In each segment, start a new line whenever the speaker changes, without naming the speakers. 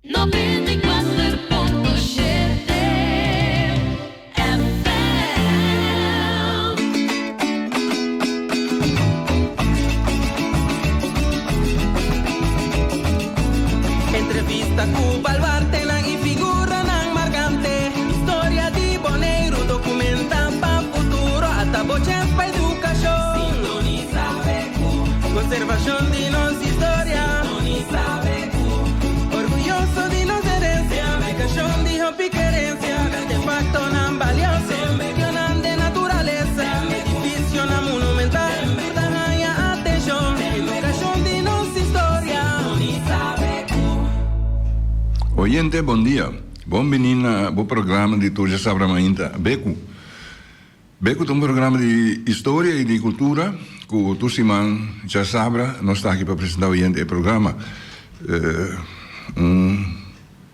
94.7 FM.
Entrevista ku baluartenan i figuranan markante. Historia di Boneiru dokumentá pa futuro. Ata bo chèns pa edukashon. Sintonisá BQ. Konservashon di nos historia. Sintonisá BQ. Orguyoso di nos herensia. Aplikashon di hopi kerensia. Artefaktonan balioso. Medionan den naturalesa. Edifisionan monumental. Tur ta haña atenshon. Edukashon di nos historia. Sintonisá BQ.
Oyente bon dia. Bon bini na bo programa di Tur Djasabra Mainta, Beku. Beku ta un programa di historia y di cultura cu tur siman djasabra nos ta aki pa presenta oyente e programa. Un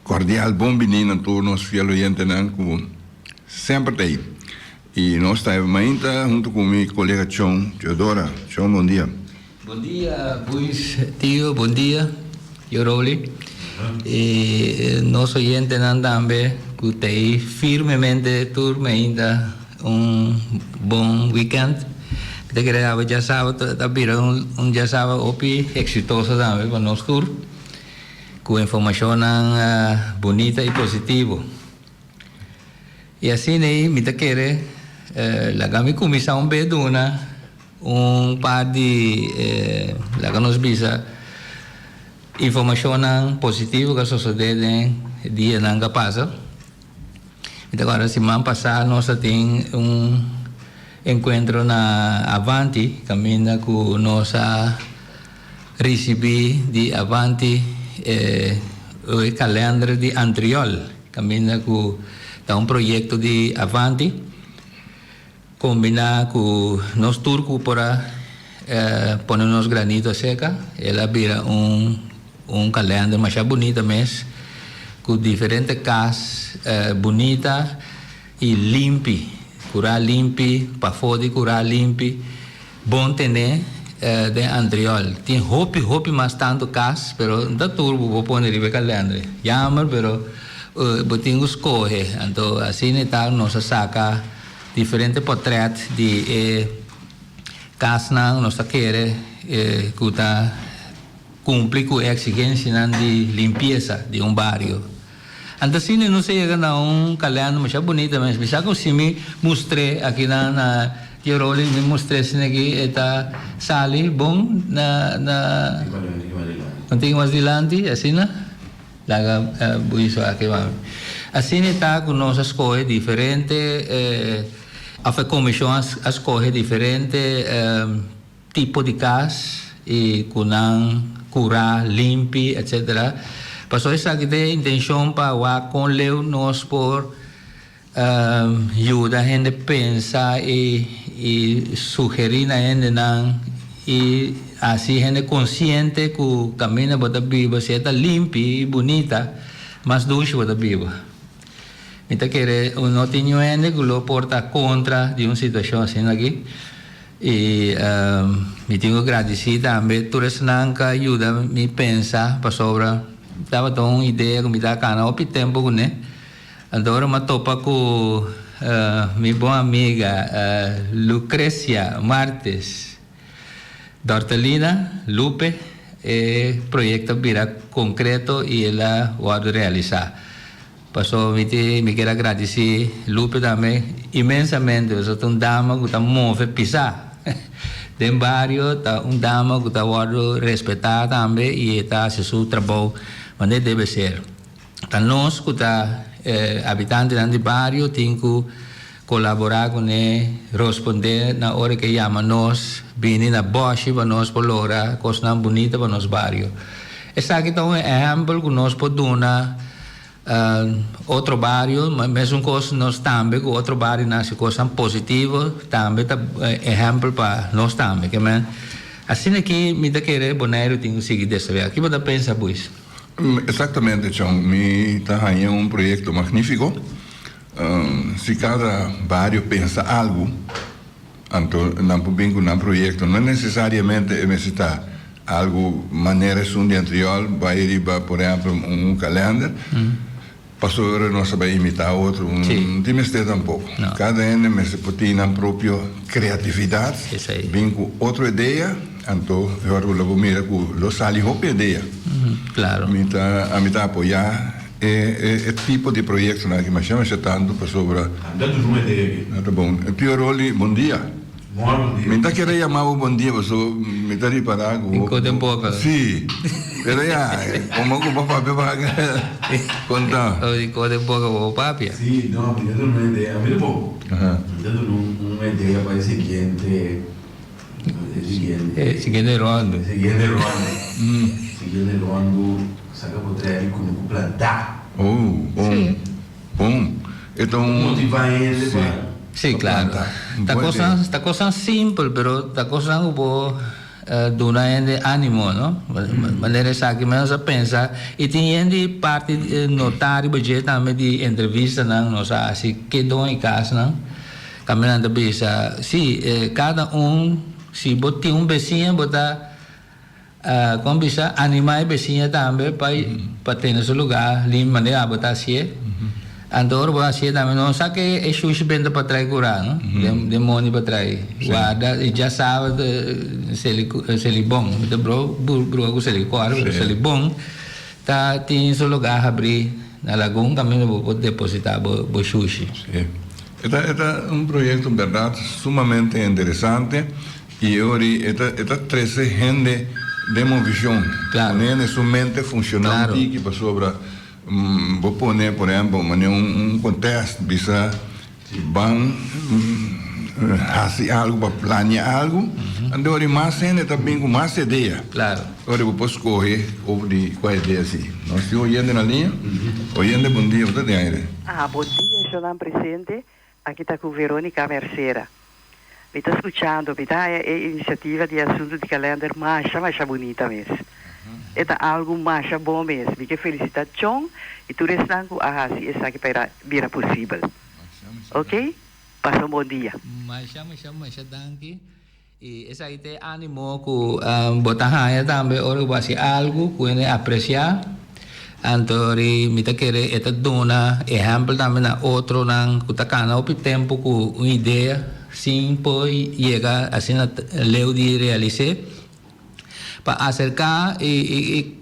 cordial bon bini na tur nos fiel oyentenan cu semper ta ey. Y nos ta mainta hunto cu mi colega Chon Teodora. Chon bon dia.
Bon dia Buis Tio, bon dia Yoroli y nos oyentenan tambe cu ta ey firmemente tur me ainda un bon weekend. Mi ta kere awe djasabado ta bira un djasabado hopi exitoso tambe pa nos tur cu informacionnan bunita y positivo. Y asina ey mi ta kere laga mi cuminsa un bes duna. Un par di, laga nos bisa, informashonnan positivo ku a sosodé den e dianan ku a pasa. Mi ta kòrda siman pasá nos a tin un enkuentro na Avanti kaminda ku nos a risibí di Avanti e kalènder di Antriol kaminda ku ta un proyekto di Avanti. Kombiná ku nos tur ku por a pone nos granito aserka, el a bira un un kalènder masha bunita mes, ku diferente kas bunita i limpi, kurá limpi, pafó di kurá limpi, bon tené den Antriol. Tin hopi hopi mas tantu kas, pero no ta tur bo por pone riba e kalènder. Jammer, pero bo tin ku skohe. Anto asina e ta nos a saka. Diferente potret di e kasnan nos ta kere ku ta kumpli ku e eksigensianan di limpiesa di un bario. Anto asina nos a yega na un kalènder masha bunita mes. Mi sa ku si mi mustr'é aki na na Tio Rolly, mi mustr'é asina aki e ta sali bon na na un tiki mas dilanti asina. Laga buiso aki mami. Asina e ta ku nos a skohe diferente òf e komishon a skohe diferente tipo di kas i ku nan kurá limpi etsetera. Pasobra esaki ta e intenshon pa wak kon leu nos por Yuda hende pensa i sugerí na hendenan i hasi hende konsiente ku kaminda bo ta biba si e ta limpi i bunita mas dushi bo ta biba. Mi ta kere no tin niun hende ku lo por ta kontra di un situashon asina aki i mi tin ku gradisí tambe tur esnan ku a yuda mi pensa pasobra tabata un idea ku mi ta kana hopi tempu kuné. Anto ora m'a topa ku mi bon amiga Lucrecia Martes Dortelina, Lupe, e proyekto a bira konkreto i el a wòrdu realisá. Pasobra mi tin mi kier a gradisí Lupe tambe inmensamente pasobra ta un dama ku ta move pisá den bario, ta un dama ku ta wòrdu respetá tambe i e ta hasi su trabou manera debe ser. Ta nos ku ta habitantenan di bario tin ku kolaborá kuné, rospondé na ora ke yama nos, bini na bòshi pa nos por logra kosnan bunita pa nos bario. Esaki ta un ehèmpel ku nos por duna otro bario, mesun kos nos tambe ku otro barionan hasi kosnan positivo tambe ta ehèmpel pa nos tambe. Asina ki mi ta kere Boneiru tin ku sigui desaroyá. Ki bo ta pensa Buis?
Exactamente Chon, mi ta haña un proyecto magnifico. Si cada bario pensa algo, anto nan por bin cu nan proyecto. No necesariamente e mester ta. Algu manera esun di Antriol bai riba por ehempel un kalender pasobra nos ta bai imitá otro no tin mester tampoko. Kada hende mester por tin nan propio kreatividat bin ku otro idea anto e ora ku lo bo mira ku lo sali hopi idea. Mi ta ami ta apoyá e tipo di proyektonan aki masha masha tantu pasobra nan ta bon. Tio Rolly bon dia. Mi ta kere yama bo bon dia paso mi ta ripara ku
bo. Kote boka.
Si, pero ya, komo ku bo papia bo a konta.
Kote boka bo papia.
Si, no, mi ta duna un idea, mi ta bo. Mi ta duna un idea pa e siguiente, e siguiente.
E siguiente rondo.
E siguiente rondo. Siguiente rondo, saka bo trae di kunuku plantá.
Oh, bon. Bon, e ta un.
Motivá hende pa.
Sí, claro. Ta cosnan, ta cosnan simpel, pero ta cosnan cu bo duna hende animo, no? Manera esaki mi nos a pensa, y tin hende parti nota riba dje tambe di entrevistanan nos a haci ke don y casnan, tambe nan ta bisa, sí, cada un, si bo tin un beciña bo ta. Kon bisa, animá e besiña tambe pa pa tene su lugá limpi manera abo ta hasié. Anto ora bo hasié tambe no sa ke e shushi benta pa trai kurá no, den den mondi pa trai warda i djasabado seli selibon mi ta bro brua ku selikor pero selibon ta tin su lugá habrí na lagun kaminda bo por depositá bo bo shushi.
Sí. E ta e ta un proyekto bèrdat sumamente interesante. I e ora e ta e ta trese hende den movishon.
Claro.
Pone hende su mente funshoná un
Claro.
tiki pasobra bo pone por ehempel manera un un contest bisa ban hasi algu pa plania algu anto ora mas hende ta bin ku mas idea.
Claro.
Ora bo por skohe over di kua idea si. Nos tin oyente na liña. Oyente bon dia bo ta den aire.
Ah, bon dia eshonan presente. Aki ta ku Veronica Mercera. Mi ta skuchando, mi ta haya e inisiativa di e asuntu di kalender masha masha bunita mes. E ta algu masha bon mes. Mi ke felisitá Chon i tur esnan ku a hasi esaki pa e bira posibel. Ok, pasa un bon dia.
Masha masha masha danki. I esaki ta e animo ku bo ta haña tambe ora ku bo hasi algu ku hende apresiá. Anto ri mi ta kere e ta duna ehèmpel tambe na otronan ku ta kana hopi tempu ku un idea sin por yega asina leu di realis'é, pa aserká i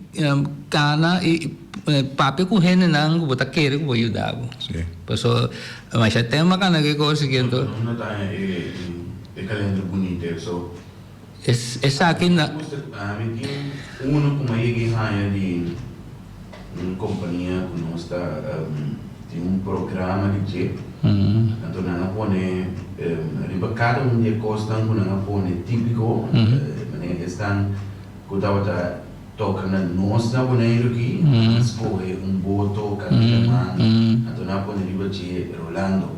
kana i papia ku hendenan ku bo ta kere ku por yuda bo. Pasobra masha tempu a kana ku e kos aki anto.
No ta haña e kalender bunita eso.
Esaki na.
Mi tin uno ku mi a yega i haña di un kompania ku nos ta tin un programa di dje. Anto nan a pone riba kada un di e kosnan ku nan a pone típiko, manera esnan ku tabata toka na nos na Boneiru aki, nan a skohe un boto kanta man, anto nan a pone riba dje Rolando.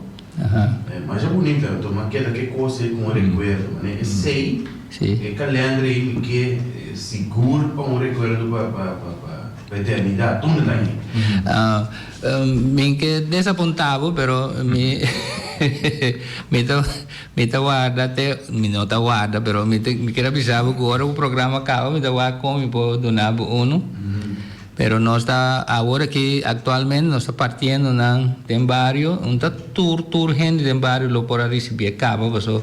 Masha bunita, anto m'a keda ke kos ei ku un rekuerdo. Mane esei, e kalender ei mi ke sigur pa un rekuerdo pa pa pa pa eternidat. Donde ta ei?
Mi ke desapunta bo, pero mi mi ta mi ta warda te, mi no ta warda, pero mi ta mi kier a bisa bo ku ora ku programa kaba mi ta wak kon mi por duna bo unu. Pero nos ta awor aki actualmente nos ta partiendo nan den bario, un ta tur tur hende den bario lo por a ricibi e caba paso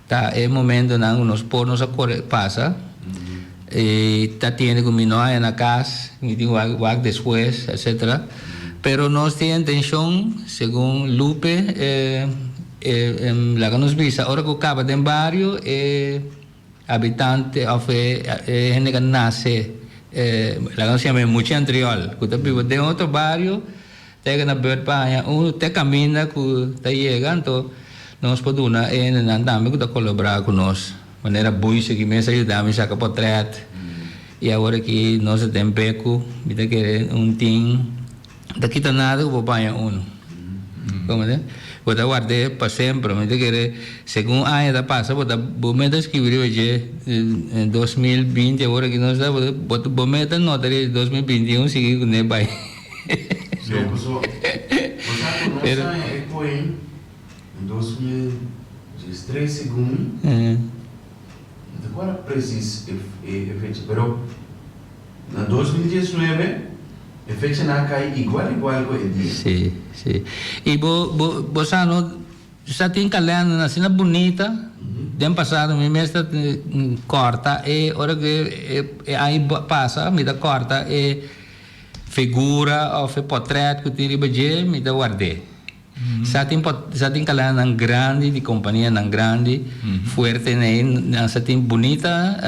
ta e momentonan cu nos por nos a core pasa y ta tiende cu mi no haya na cas mi tin wak wak despues etcetera pero nos tin intencion segun Lupe e e laga nos bisa ora cu caba den bario e Habitante òf e hende ku a nase, laga nos yama e mucha antriòl, ku ta biba den otro bario, ta yega na bùrt pa haña un te kaminda ku ta yega, anto nos por duna e hendenan tambe ku ta kolaborá ku nos. Manera Buisje ki mes a yuda mi saka potrèt i awor aki nos ta den Beku, mi ta kere un tin. Ta kita nada ku bo paña unu. Komprende? Bo ta ward'é pa semper. Mi ta kere segun aña ta pasa bo ta bo meta skibi riba dje 2020 awor aki nos ta bo bo meta nota riba 2021 sigui kuné bai.
No, paso bo sa ku nos aña e koen 2013 segun mi. kòrda presis e e fecha pero na 2019 e fechanan a kai igual igual ku e dia.
Sí, sí. I bo bo bo sa no sa tin kalendernan asina bunita den pasado mi mes ta kòrta e ora ku e e aña pasa mi ta kòrta e figura òf e pòtrèt ku tin riba dje mi ta ward'é. Sa tin sa tin kalendernan grandi di kompanianan grandi fuerte nei nan sa tin bunita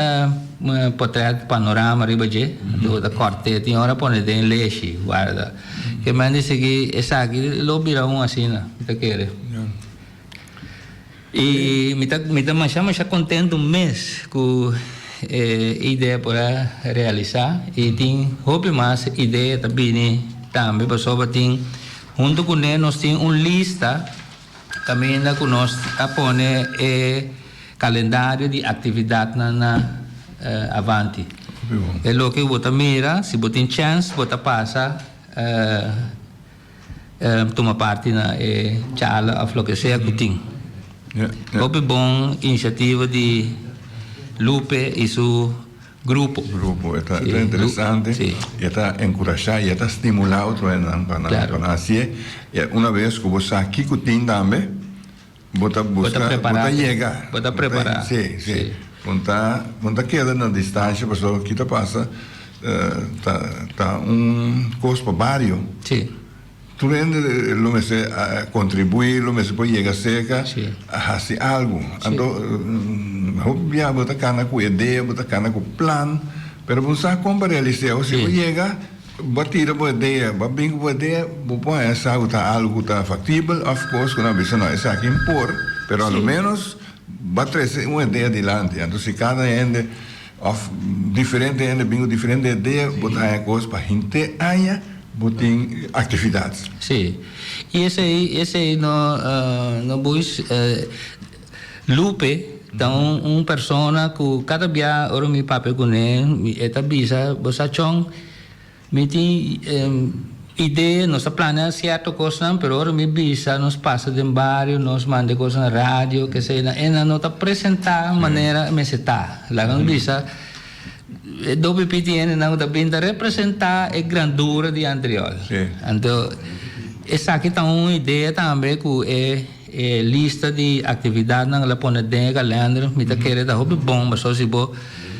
pòtrèt panorama riba dje anto bo ta kòrt'é tin ora pone den leshi warda ke men di sigui esaki lo bira un asina mi ta kere i mi ta mi ta masha masha kontento mes ku e idea por a realisá i tin hopi mas idea ta bini tambe pasobra tin. Huntu kuné nos tin un lista kaminda ku nos a pone e kalendario di aktividatnan na Avanti. E loke bo ta mira, si bo tin chèns bo ta pasa tuma parti na e charla òf loke sea ku tin. Hopi bon inisiativa di Lupe i su. Grupo.
Grupo, e ta interesante, e ta enkurashá i e ta stimulá otro hendenan pa nan pa nan hasié. I una bes ku bo sa kiko tin tambe, bo ta buska, bo ta yega.
Bo ta prepará.
Sí, sí. Bo ta, bo ta keda na distansha pasobra ki ta pasa ta ta un kos pa bario.
Sí.
Tur hende lo mester kontribuí, lo mester por yega serka a hasi algu. Anto hopi bia bo ta kana ku idea, bo ta kana ku plan, pero bo no sa kon pa realis'é. Awor si bo yega, bo a tira bo idea, bo a bin ku bo idea, bo por haña sa ku ta algu ku ta faktibel òf kos ku nan a bisa no esaki por, pero a lo ménos bo a trese un idea dilanti. Anto si kada hende òf diferente hende bin ku diferente idea, bo ta haña kos pa henter aña. Bo tin actividad.
Sí. Y esey, esey no, no buis, Lupe ta un, un persona cu cada bia ora mi papia cune, e ta bisa, bo sa Chong, mi tin idea, nos ta planea cierto cosnan, pero ora mi bisa nos pasa den bario, nos manda e cosnan radio, keseynan, e nan no ta presenta manera mester ta. Laga nos bisa. E WP tin hendenan ku ta bin ta representá e grandura di Antriol. Anto esaki ta un idea tambe ku e e lista di aktividatnan la pone den e kalender. Mi ta kere ta hopi bon pasobra si bo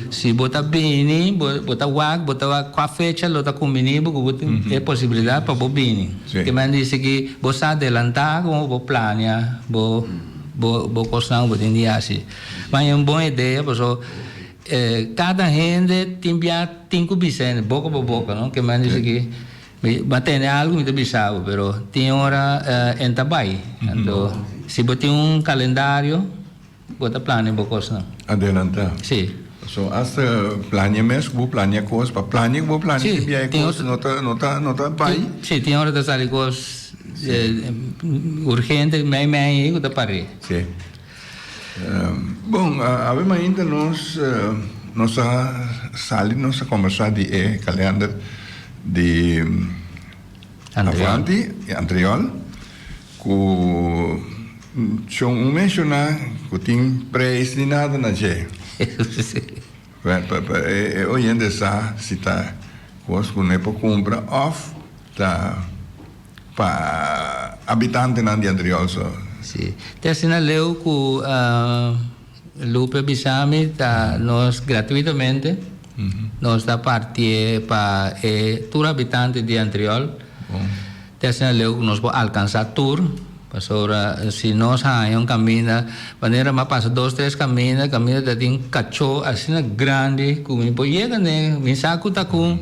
si bo ta bini bo bo ta wak bo ta wak kua fecha lo ta kumbiní bo ku bo tin e posibilidat pa bo bini. Ke men dice ki bo sa adelantá komo bo plania bo bo bo kosnan ku bo tin di hasi. Ma e un bon idea pasobra. Kada hende tin bia tin ku bisa hende boka pa boka no ke men dici ki mi a tende algu mi ta bisa bo pero tin ora en ta bai anto si bo tin un kalendario bo ta plania bo kosnan.
Adelanta.
Si.
So asta plania mes ku bo plania kos pa plania ku bo plania tin bia e kos no ta no ta no ta bai.
Si tin ora ta sali kos urgente mei mei ku ta pari.
Si. Bon, awe mainta nos nos a sali nos a kombersá di e kalender di Avanti i Antriol ku shon un menshoná ku tin preis ni nada na dje. Pa e oyente sa si ta kos ku no e por kumpra òf ta. Pa habitantenan di Antriol so.
Sí. Te asina leu ku Lupe a bisa mi ta nos gratuitamente nos ta partié pa e tur habitante di Antriol. Te asina leu ku nos por alkansá tur pasobra si nos haña un kaminda manera mi a pasa dos tres kaminda kaminda ta tin kachó asina grandi ku mi por yega n'e mi sa ku ta ku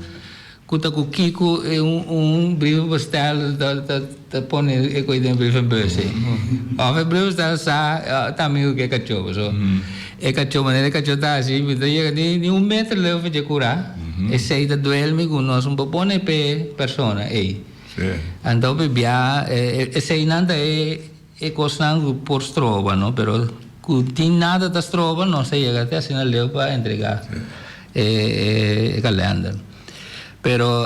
Ku ta ku kiko e un brievenbestel ta ta pone e koe den brievenbus ei. Of e brievenbestel sa ta amigo ku e kachó paso e kachó manera e kachó ta hasi mi ta yega ni ni un meter leu for dje kura esei ta duel mi ku nos no por pone p'e persona ei. Anto bia eseinan ta e E kosnan ku por stroba no, pero ku tin nada ta stroba nos ta yega te asina leu pa entrega e kalender. Pero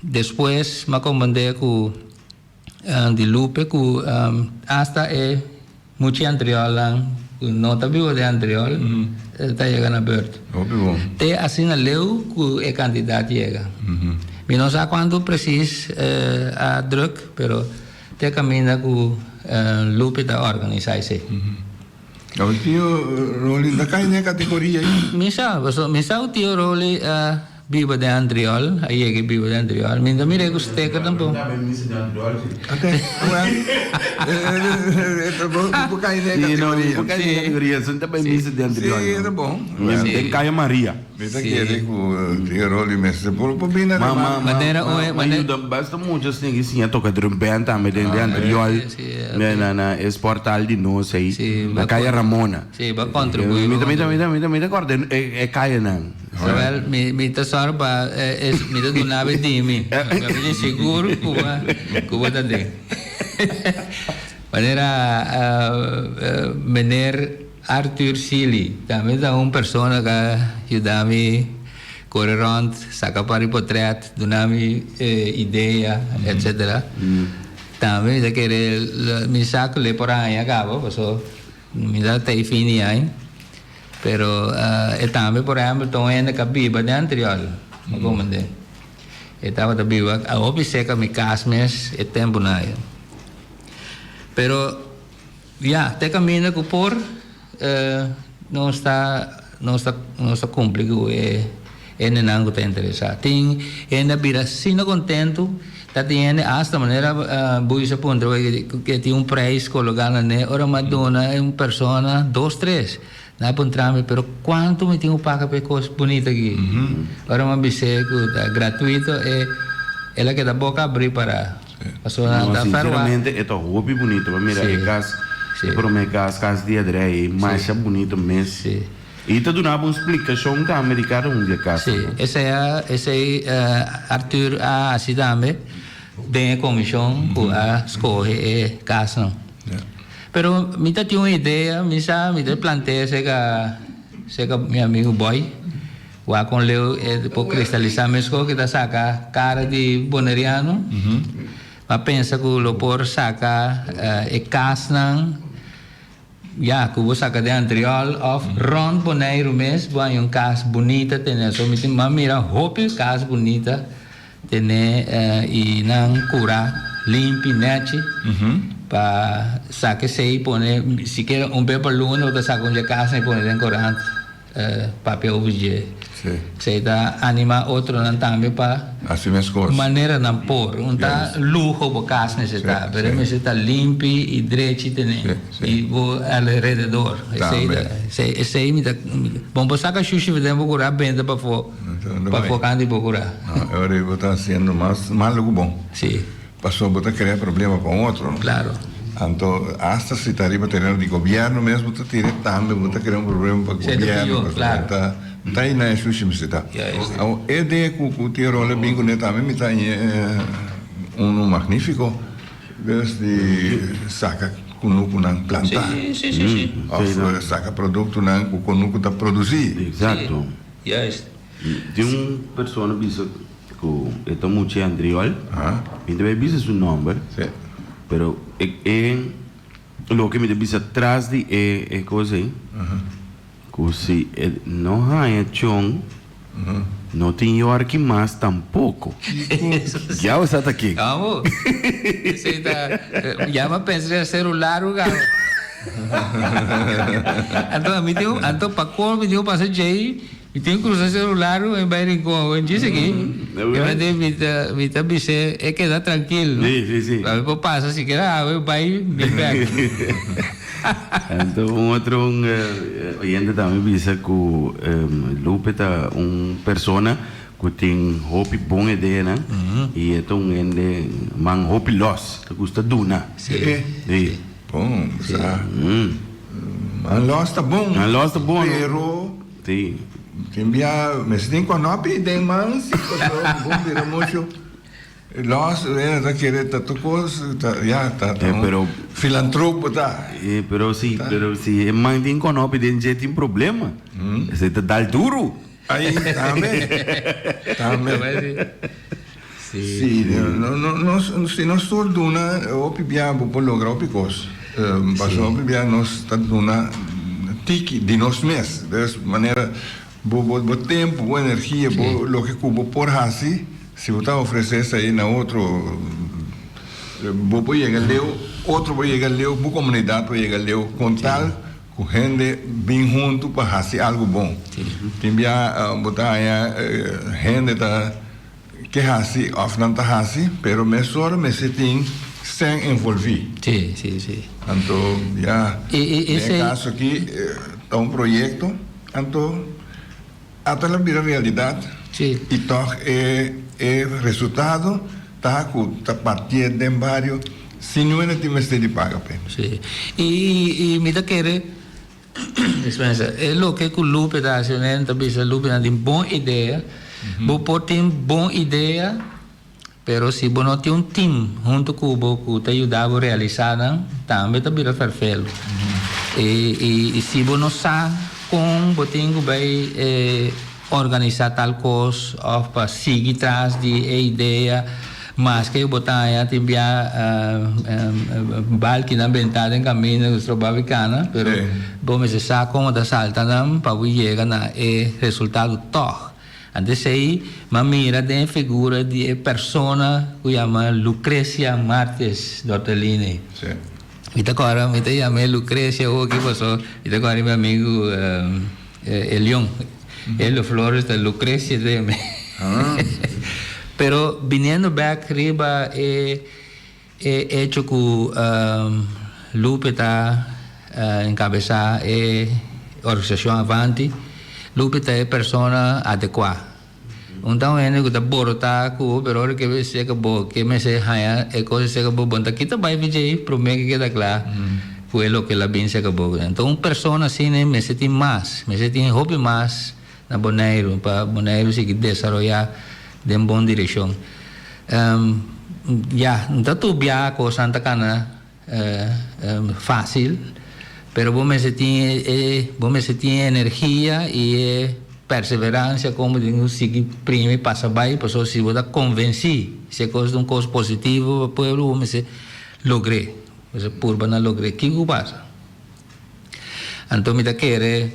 despues m'a komprende ku di Lupe ku asta e muchi antriolnan. ku no ta biba den Antriol ta yega na beurt.
Hopi bon.
Te asina leu ku e kantidat yega. Mi no sa kuantu presis a druk, pero te kaminda ku Lupe ta organisá esei.
Awor tio Rolly ta kai den e kategoria ei?
Mi sa, pasobra mi sa ku tio Rolly a biba den Antriol, a yega i biba den Antriol. Mi no ta mira e ku steker tampoco.
Mi tambe misa den Antriol si.
Oké, well, bo por kai den e
Si, no, mi
kategoria.
por kai den e kategoria, so mi ta bai misa den Antriol.
Si, ta bon.
Den Kaya Maria.
Mi ta kere ku tio Rolly mester por por bini
Ma, ma,
remarca.
ma,
Manera
ma,
un e,
ma
manera.
yuda basta mucha esnan ki siña toka drum band tambe den den Antriol,
Sí, sí,
na, na, na e sporthal di nos ei,
Sí,
na
ba
Kaya
con-
Ramona.
Sí, ba contribuí,
Mi
ba
ta, mi ta, mi
contribuí.
ta, mi ta, mi ta kòrda e, e kayanan.
Wel, mi, mi ta sòru pa eh, es, mi ta duna be di mi. Mi ta sigur ku bo, ku bo ta den. Manera eh, eh, meneer Arthur Sealy tambe ta un persona ku a yuda mi kore rònt, saka par di potrèt, duna mi idea, etcetera. Tambe mi ta kere mi sa ku lo e por haña kaba paso mi ta ta e fin di aña. Pero e tambe por ehèmpel ta un hende ku a biba den Antriol, mi komprende. E tabata biba a hopi serka mi kas mes e tempunan ei. Pero. Ya, te kaminda ku por nos ta nos ta nos ta kumpli ku e hendenan ku ta interesá. Tin hende a bira asina kontentu, ta tin hende asta manera Buis a puntra ku ke tin un preis kologá na ne, ora mi a duna e un persona dos tres, nan a puntra mi pero kuantu mi tin ku paga pa e kos bunita aki? Ora mi a bis'é ku ta gratuito e el a keda boka abrí para. Pasobra
No,
ta ferwagt.
sinceramente e ta hopi bunito. Bo mira e cas, e prome cas, cas di Adrey, masha bunito mes. Y ta duna bo un splicacion tambe di cada un di e casnan.
Sí, esey a, esey Arthur a haci tambe den e comision cu a scoge e casnan. Pero mi ta tin un idea, mi sa, mi ta plantea cerca, cerca mi amigo Boy. Wak kon leu e por kristalisá meskos ku ta saka kara di boneriano. Mi a pensa ku lo por saka e kasnan, ya, ku bo saka den Antriol òf rònt Boneiru mes bo haña un kas bunita tene. So mi tin, mi a mira hopi kas bunita tene i nan kurá limpi, nèchi pa saka esei pone sikiera un be pa luna bo ta saka un dje kasnan i pone den korant. Papia over dje. Esei ta anima otronan tambe pa
Hasi meskos.
manera nan por. Un ta luho bo kas mester ta, pero e mester ta limpi i drechi tene i bo alrededor. Esei ta, esei mi ta, bon bo saka shushi for den bo kura benta pafó, pafó kant di bo kura.
No, e ora ei bo ta hasiendo mas malo ku bon.
Si.
Pasobra bo ta krea problema pa un otro.
Claro.
Anto hasta si ta riba tereno di gobierno mes bo ta tira tambe bo ta krea un problema pa gobierno pasobra ta ta ei na e shushi mester ta. Awor e de ku ku tin rol a bin kuné tambe mi ta haña unu magnifico bes di saka kunukunan planta of saka produktonan ku kunuku ta produsi.
Exacto. Tin un persona bisa Ku e ta mucha Andriol. Mi ta bay bisa su nomber. Pero e e loke mi ta bisa tras di e e kos ei, ku si e no haña chon, no tin yorki mas tampoko. Ya bo sa ta ken.
Amo. Esei ta, ya mi a pensa di hacer un largo caba. Anto mi tin, anto pa colmo mi tin ku pasa djei. Mi tin cruza celular mi bay rincon awe djis aki e mende mi ta mi ta bis'é e keda trankil no
Sí, sí, sí.
pa mi por pasa sikiera awe bay bin bek.
Anto un otro un oyente tambe bisa cu Lupe ta un persona cu tin hopi bon ideanan y e ta un hende man hopi los, ta gusta duna.
Sí.
Sí.
Bon, sa. Man los ta bon.
Man los ta bon.
Pero.
Sí.
Tin bia mester tin konopi den man si pasobra bo bira mucho los e ta kere ta tur kos ta ya ta ta un filantropo ta.
E pero si pero si e man tin konopi den dje tin problema esei ta dal duru.
Ai tambe tambe si no no nos si nos tur duna hopi bia bo por logra hopi kos pasobra hopi bia nos ta duna. tiki di nos mes. Dus manera bo bo bo tempu, bo energia, bo loke ku bo por hasi, si bo ta ofresé esei na otro, bo por yega leu, otro por yega leu, bo komunidat por yega leu kon tal ku hende bin huntu pa hasi algu bon. Tin bia bo ta haña hende ta Ke hasi of nan ta hasi, pero mesora mester tin sèn envolví.
Sí, sí, sí.
Anto, ya,
I, i,
den e kaso aki ta un proyekto, anto ata lo bira realidat.
Sí.
I tòg e e resultado ta ku ta partié den bario sin niun hende tin mester di paga p'e.
Sí. I, i, i mi ta kere, Dispensa, e loke ku Lupe ta hasi nen ta bisa Lupe nan tin bon idea, bo por tin bon idea pero si bo no tin un team hunto ku bo ku ta yuda bo realisa nan tambe ta bira ferfelu. I i si bo no sa kon bo tin ku bai Organisá tal kos òf pa sigui tras di e idea maske bo ta haña tin bia balkinan bentá den kaminda ku stroba bo kana, pero bo mester sa kon bo ta salta nan pa bo yega na e resultado tòg. Anto esei m'a mira den e figura di e persona ku yama Lucrecia Martes Dorteline. Mi ta kòrda mi ta yam'é Lucrecia hopi pasobra mi ta kòrda mi amigu Elion, Elio Flores ta Lucrecia ta yam'é. Pero biniendo bek riba e e hecho ku Lupe ta enkabesá e organisashon Avanti, Lupe ta e persona adekuá. Un ta un hende ku ta borotá ku bo, pero ora ke bo seka bo ke mester haña e kos seka bo, bo no ta kita bai djei promé ke keda kla ku e loke el a bin seka bo. Enton un persona asina mester tin mas, mester tin hopi mas na Boneiru pa Boneiru sigui desaroyá den bon direkshon. Ya, no ta tur biaha kosnan ta kana Fácil, pero bo mester tin e bo mester tin e energia i e perseverancia como tin cu sigui primi pasa bay, pasobra si bo ta convenci si e cos ta un cos positivo pa pueblo bo mester logr'e, bo mester purba na logr'e kico cu pasa. Anto mi ta kere.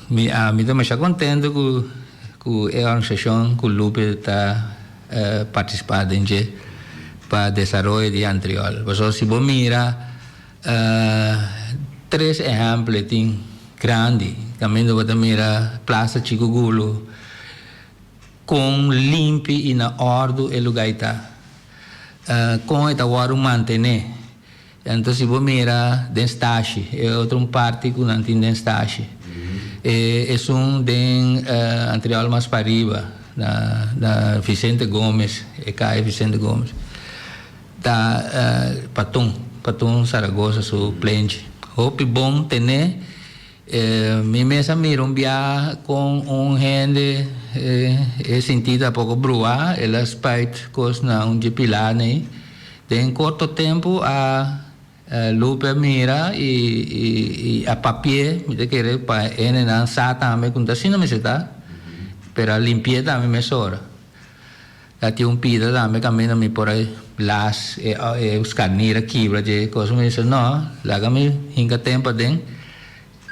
Mi ami ta masha contento cu cu e organisacion cu Lupe ta participa den dje pa desaroyo di Antriol. Pasobra si bo mira tres ehempel tin grandi caminda bo ta mira Plaza Chico Gulo con limpi y na ordo e lugar ta, con e ta wordo mantene. Anto si bo mira den stashi, e otro un parti ku nan tin den stashi. E esun den Antriol mas pariba, na na Vicente Gomez, e kaya Vicente Gomez, ta Patun, Patun Zaragoza su plenchi. Hopi bon tene, mi mes a mira un biaha kon un hende e sinti ta poko bruá, el a spuit kos na un dje pilar nei. Den korto tempu a Lupe a mira i a papi'é, mi ta kere pa hendenan sa tambe ku no ta asina mester ta, pero a limpi'é tambe mesora. A tin un pida tambe kaminda mi por a las e skarnir a kibra dje kos, mi bisa no, laga mi hinka tempu aden,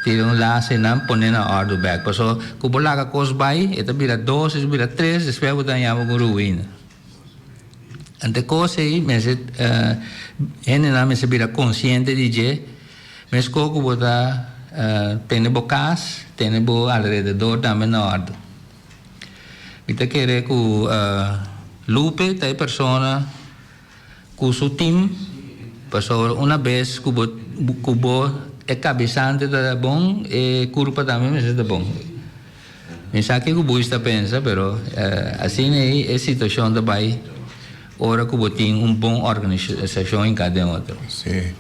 tira un las einan pone na òrdu bèk, pasobra ku bo laga kos bai e ta bira dos, e ta bira tres, despues bo ta haña bo ku ruina. Ante kos ei mester hendenan mester bira konsiente di dje, meskos ku bo ta tene bo kas, tene bo alrededor tambe na òrdu. Mi ta kere ku Lupe ta e persona ku su tim, pasobra una bes ku bo ku bo e kabesante ta bon, e kurpa tambe mester ta bon. Mi sa ke ku Bush ta pensa, pero asina ei e situashon ta bai ora ku bo tin un bon organisashon hinká den otro.
Sí.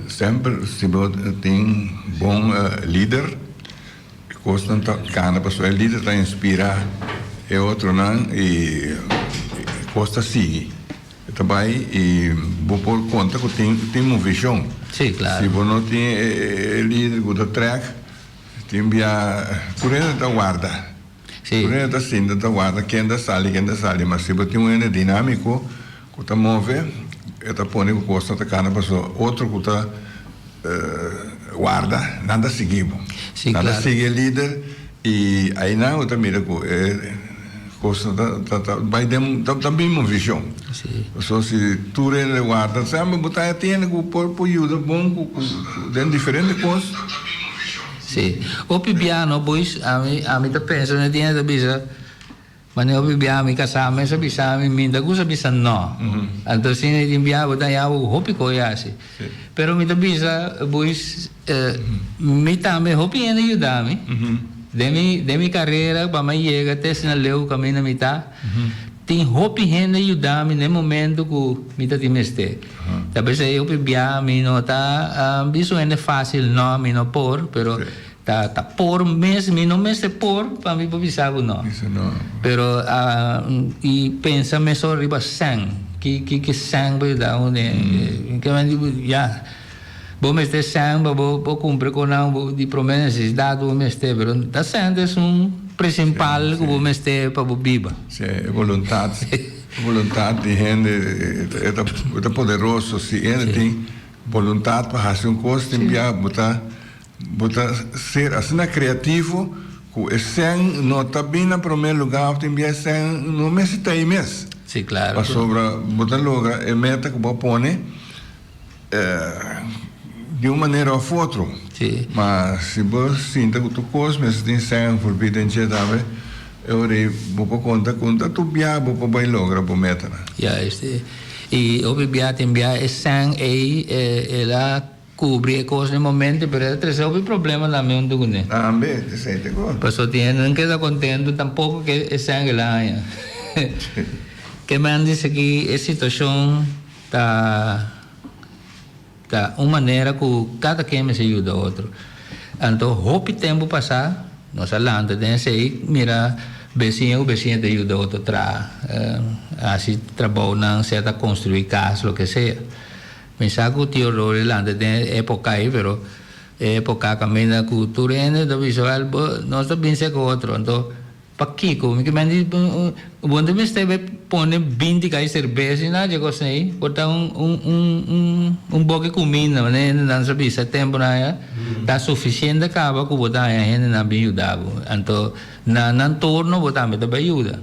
Semper si bo tin bon lider, e kosnan ta kana pasobra e lider ta inspirá e otronan i e kos ta sigui. E ta bai i bo por konta ku tin tin un vishon.
Sí, klaro.
Si bo no tin e lider ku ta trèk. Tin bia tur hende ta warda.
Sí.
Tur hende ta sinta ta warda ken ta sali, ken ta sali. Ma si bo tin un hende dinamiko ku ta move, e ta pone ku kos ta kana pasobra otro ku ta. warda, nan ta sigui bo.
Sí,
Nan ta
claro.
sigui e lider i einan bo ta mira ku e kosnan ta ta ta bai den ta ta bin movishon.
Sí.
Pasobra si tur hende warda semper bo ta hende ku por por yuda bon ku ku den diferente kos.
Sí. Hopi bia no boys, ami ami ta pensa mi tin hende ta bisa Mane hopi bia mi kasá mes a bisa mi, mi ta gusta bisa no. Anto asina di bia bo ta haña bo hopi koe hasi. Pero mi ta bisa boys, mi tambe hopi hende yuda mi den mi den mi karera pa mi a yega te asina leu kaminda mi ta. Tin hopi hende yuda mi den momento ku mi ta tin mester. Ta p'esei hopi bia mi no ta bisa un hende fásil no, mi no por, pero. Ta ta por mes, mi no mester por pa mi por bisa bo no.
Bisa no.
Pero y pensa mesor riba sèn, ki ki ki sèn por yuda un den, ke men di ya, bo mester sèn pa bo por cumpra con nan bo di prome necesidad bo mester, pero ta sèn ta esun principal cu bo mester pa bo biba.
Si, e voluntad, e voluntad di hende e ta e ta poderoso, si hende tin voluntad pa haci un cos tin bia bo ta. Bo ta ser asina kreativo ku e sèn no ta bin na promé lugá òf tin bia e sèn no mester ta ei mes.
Sí, klaro.
Pasobra bo ta logra e meta ku bo a pone di un manera òf otro.
Sí.
Ma si bo sinta ku tur kos mester tin sèn envolví den dje tambe, e ora ei bo por konta ku ta tur bia bo por bai logra bo metanan.
Juist. I hopi bia tin bia e sèn ei el a Cubri e cos den momento pero e ta trece hopi problema tambe hunto cune.
Tambe, esey ta cos.
Paso tin hende no keda contento tampoco ke e sangre la haña. Ke men dice ki e situacion ta ta un manera cu cada ken mester yuda otro. Anto hopi tempo pasa nos a lanta den esey mira beciña cu beciña ta yuda otro traha haci trabounan sea ta construi cas loke sea. Mi sa ku tio Rory lanta den e epoka ei, pero e epoka kaminda ku tur hende ta bisa, wèl, bo, nos ta bin seka otro, anto pakiko? Mi ke mende di, bo no ta mester bai pone binti kai serbes ni nada dje kosnan ei, por ta un, un, un, un, un boki kuminda, manera hendenan sa bisa e tempunan aya, ta sufisiente kaba ku bo ta haña hendenan bin yuda bo. Anto na nan turno bo tambe ta bai yuda.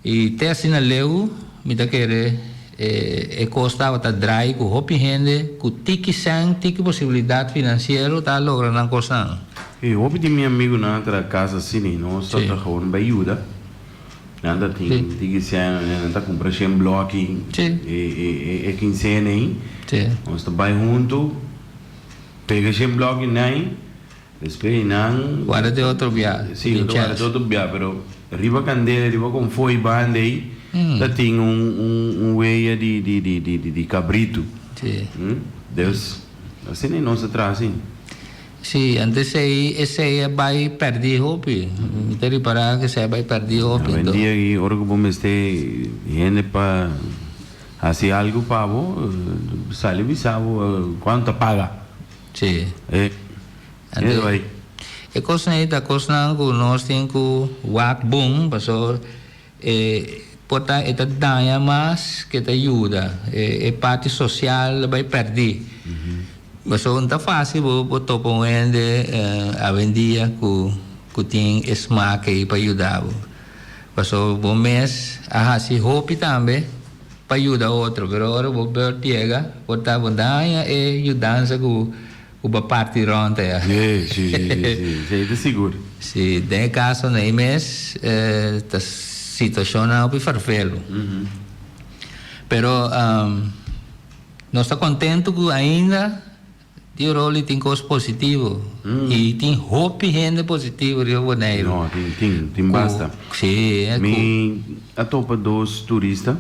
I te asina leu mi ta kere e kos tabata drai ku hopi hende ku tiki sèn, tiki posibilidat finansiero ta logra nan kosnan.
E hopi di mi amigunan a traha kas asina i nos ta ta gewoon bai yuda. Nan ta tin tiki sèn, nan ta kumpra shen blòki e kinsena ei. Nos ta bai huntu, pega shen blòki nai. Despues di nan.
Warda te otro bia.
Si, no ta warda te otro bia, pero riba candela, riba konfooi banda ei, ta tin un un weya di di di di di cabritu.
Si.
Dus, asina ei nos ta traha asin.
Si, antes ei esei a bai perdi hopi. Mi ta ripara ku esei a bai perdi hopi.
Awendia aki ora ku bo mester hende pa hasi algu pa bo, sali bisa bo kuantu ta paga.
Sí.
E,
Anto,
e bai.
E kosnan ei ta kosnan ku nos tin ku wak bon, pasobra e por ta e ta daña mas ke ta yuda. E e parti sosial ta bai pèrdí. Pasobra no ta fásil bo bo topa un hende awendia ku ku tin e smak ei pa yuda bo. Pasobra bo mes a hasi hopi tambe. Pa yuda otro, pero ora bo beurt yega, bo ta bo daña e yudansa ku ku bo parti rond aya.
Sí, sí, sí, sí, sí, esei ta sigur.
Sí, den e kasonan ei mes ta situashonnan hopi fervelo. Pero nos ta kontentu ku ainda Tio Rolly tin kos positivo y tin hopi hende positivo riba Boneiru.
No, tin, tin, tin basta.
Sí, eh,
Mi a topa dos turista,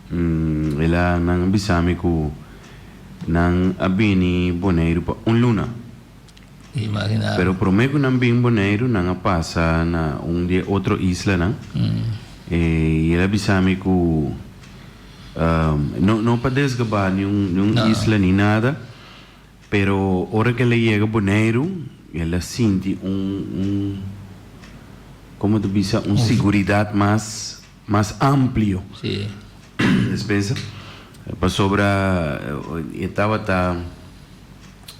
el a, nan a bisa mi ku nan a bini Boneiru pa un luna.
Imagina.
Pero prome ku nan bin Boneiru nan a pasa na un di e otro islanan, y el a bisa mi ku. No, no pa desgabá niun, niun isla ni nada, pero ora ku el a yega Boneiru, el a sinti un, un, komo ta bisa, un siguridat mas, mas amplio.
Sí.
Despensa. Pasobra e tabata.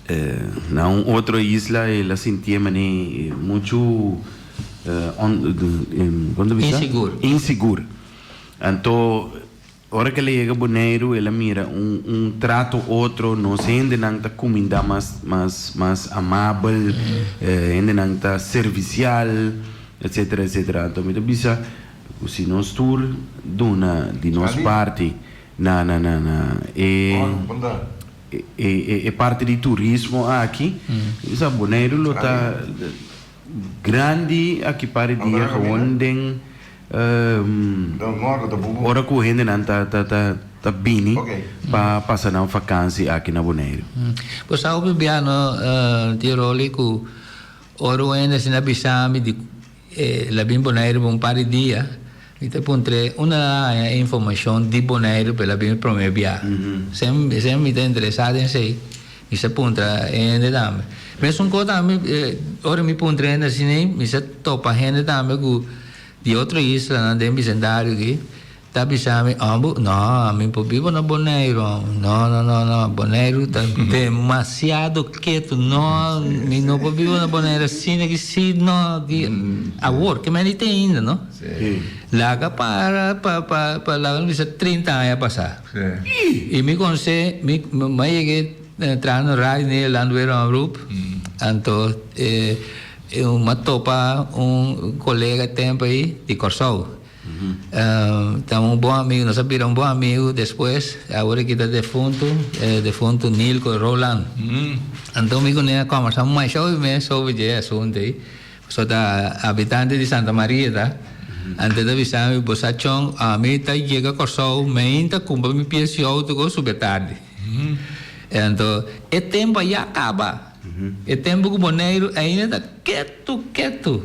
Na un otro isla el a sintié manera muchu kon ta bisa?
Insigur.
Insigur. Anto ora ku el a yega Boneiru el a mira un un trato otro, nos hendenan ta kumindá mas mas mas amabel, hendenan ta servisial, etsetera etsetera. Anto mi ta bisa ku si nos tur duna di nos parti na na na na e. E parti di turismo aki, sa Boneiru lo ta grandi aki par di dia gewoon den ora ku hendenan ta ta bini pa pasa nan vakansi aki na Boneiru.
Bo sa hopi bia no Tio Rolly ku ora un hende asina bisa mi di El a bin Boneiru pa un par di dia. Mi ta puntr'é unda el a haña e informashon di Boneiru pa el a bin e promé bia. Sem sem mi ta interesá den esei. Mi sa puntra e hende tambe. Mesun kos tambe ora mi puntra hende asina mi sa topa hende tambe ku di otro islanan den bisendario aki. Ta bisa mi, Amo, no, ami por biba na Boneiru, amo. No, no, no, no, Boneiru ta demasiado ketu. No, mi no por biba na Boneiru asina ki si, no, ki awor, ke mende tin ainda, no? Laga para pa, pa, pa laga nos bisa 30 aña pasá. I mi konse, mi, mi a yega traha na Radio Nederland Wereldomroep, anto e, mi a topa un kolega tempu ei di Kòrsou. Ta un bon amigo, nos a bira un bon amigo despues, awor aki ta defunto, defunto Nilko Roland. Anto mi ku ne a kòmbersá masha hopi mes sobre dje asuntu ei, pasobra ta habitante di Santa Maria ta. Anto e ta bisa mi, bo sa Chon, ami ta yega Kòrsou meinta kumpra mi pies di outo ku subi tardi. Anto e tempu a ya kaba. E tempu ku Boneiru ainda ta ketu ketu.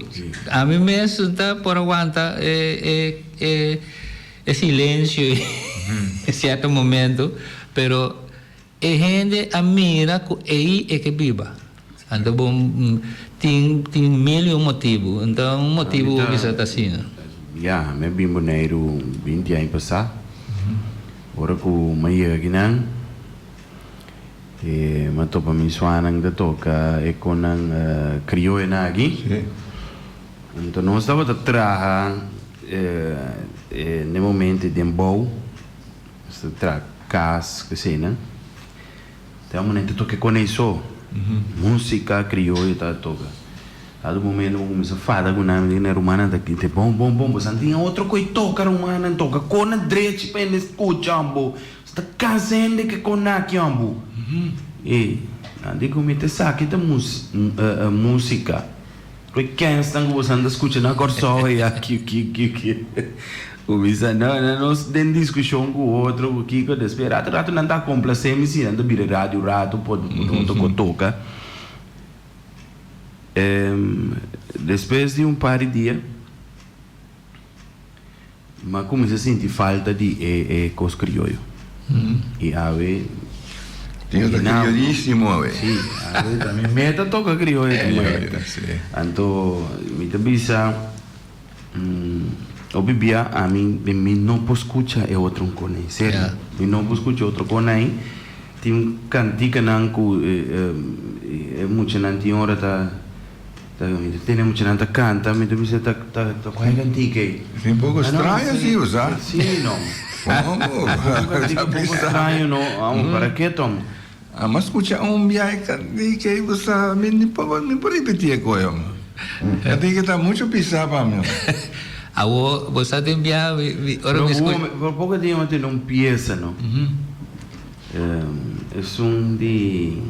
Ami mes ta por a wanta e e e silensio ei en sierto momento, pero e hende a mira ku ei e ke biba. Anto bo tin tin mil i un motibu. Anto un motibu bo bisa ta asina.
Ya, mi a bin Boneiru binti aña pasá. Ora ku mi a yega akinan. E m'a topa mi suanan ta toka e konan krioyonan aki. Anto nos tabata traha n'e momento den bou, nos ta traha kas ku eseinan. Te un momento toka e konei so, musika krioyo ta toka. Dado momento bo kuminsa fada ku nan, mi di nan rumannan ta grita, bon bon bon, boso a tin otro ku toka rumannan, toka konan drechi pa hende skucha bo. Sta cansa hende ke con aki ambu. E, nan di cu mi ta esaki ta musica. Cu e kensnan cu boso anda scucha na Corsou aya ki ki ki ki. Cuminsa no, no, nos den discusion cu otro cu kico despues rato rato nan ta complace mi si nan ta bira radio rato por otro cu toca. Despues di un par di dia. M'a kuminsá sinti falta di e e kos krioyo. I awe.
Tin ota krioyísimo awe.
Sí, awe ta mi meta toka krioyo tambe. Anto mi ta bisa hopi bia ami mi no por skucha e otro kon ei, serio. Mi no por skucha otro kon ei. Tin kantikanan ku e muchanan tin ora ta. Mi ta tene muchanan ta canta, mi ta bisa ta ta ta cual cantica ey?
Es un poco extraño si, bo sa?
Si no.
Como?
Un cantica un poco extraño no, amo para ke tom?
Amo a scucha un biahe cantica ey bo sa, mi ni por mi por ripiti e coyo. Cantica ta mucho pisa pa mi.
Awo bo sa den biaha mi mi ora mi scucha.
Por poco dia mi a tene un pieza no, esun di.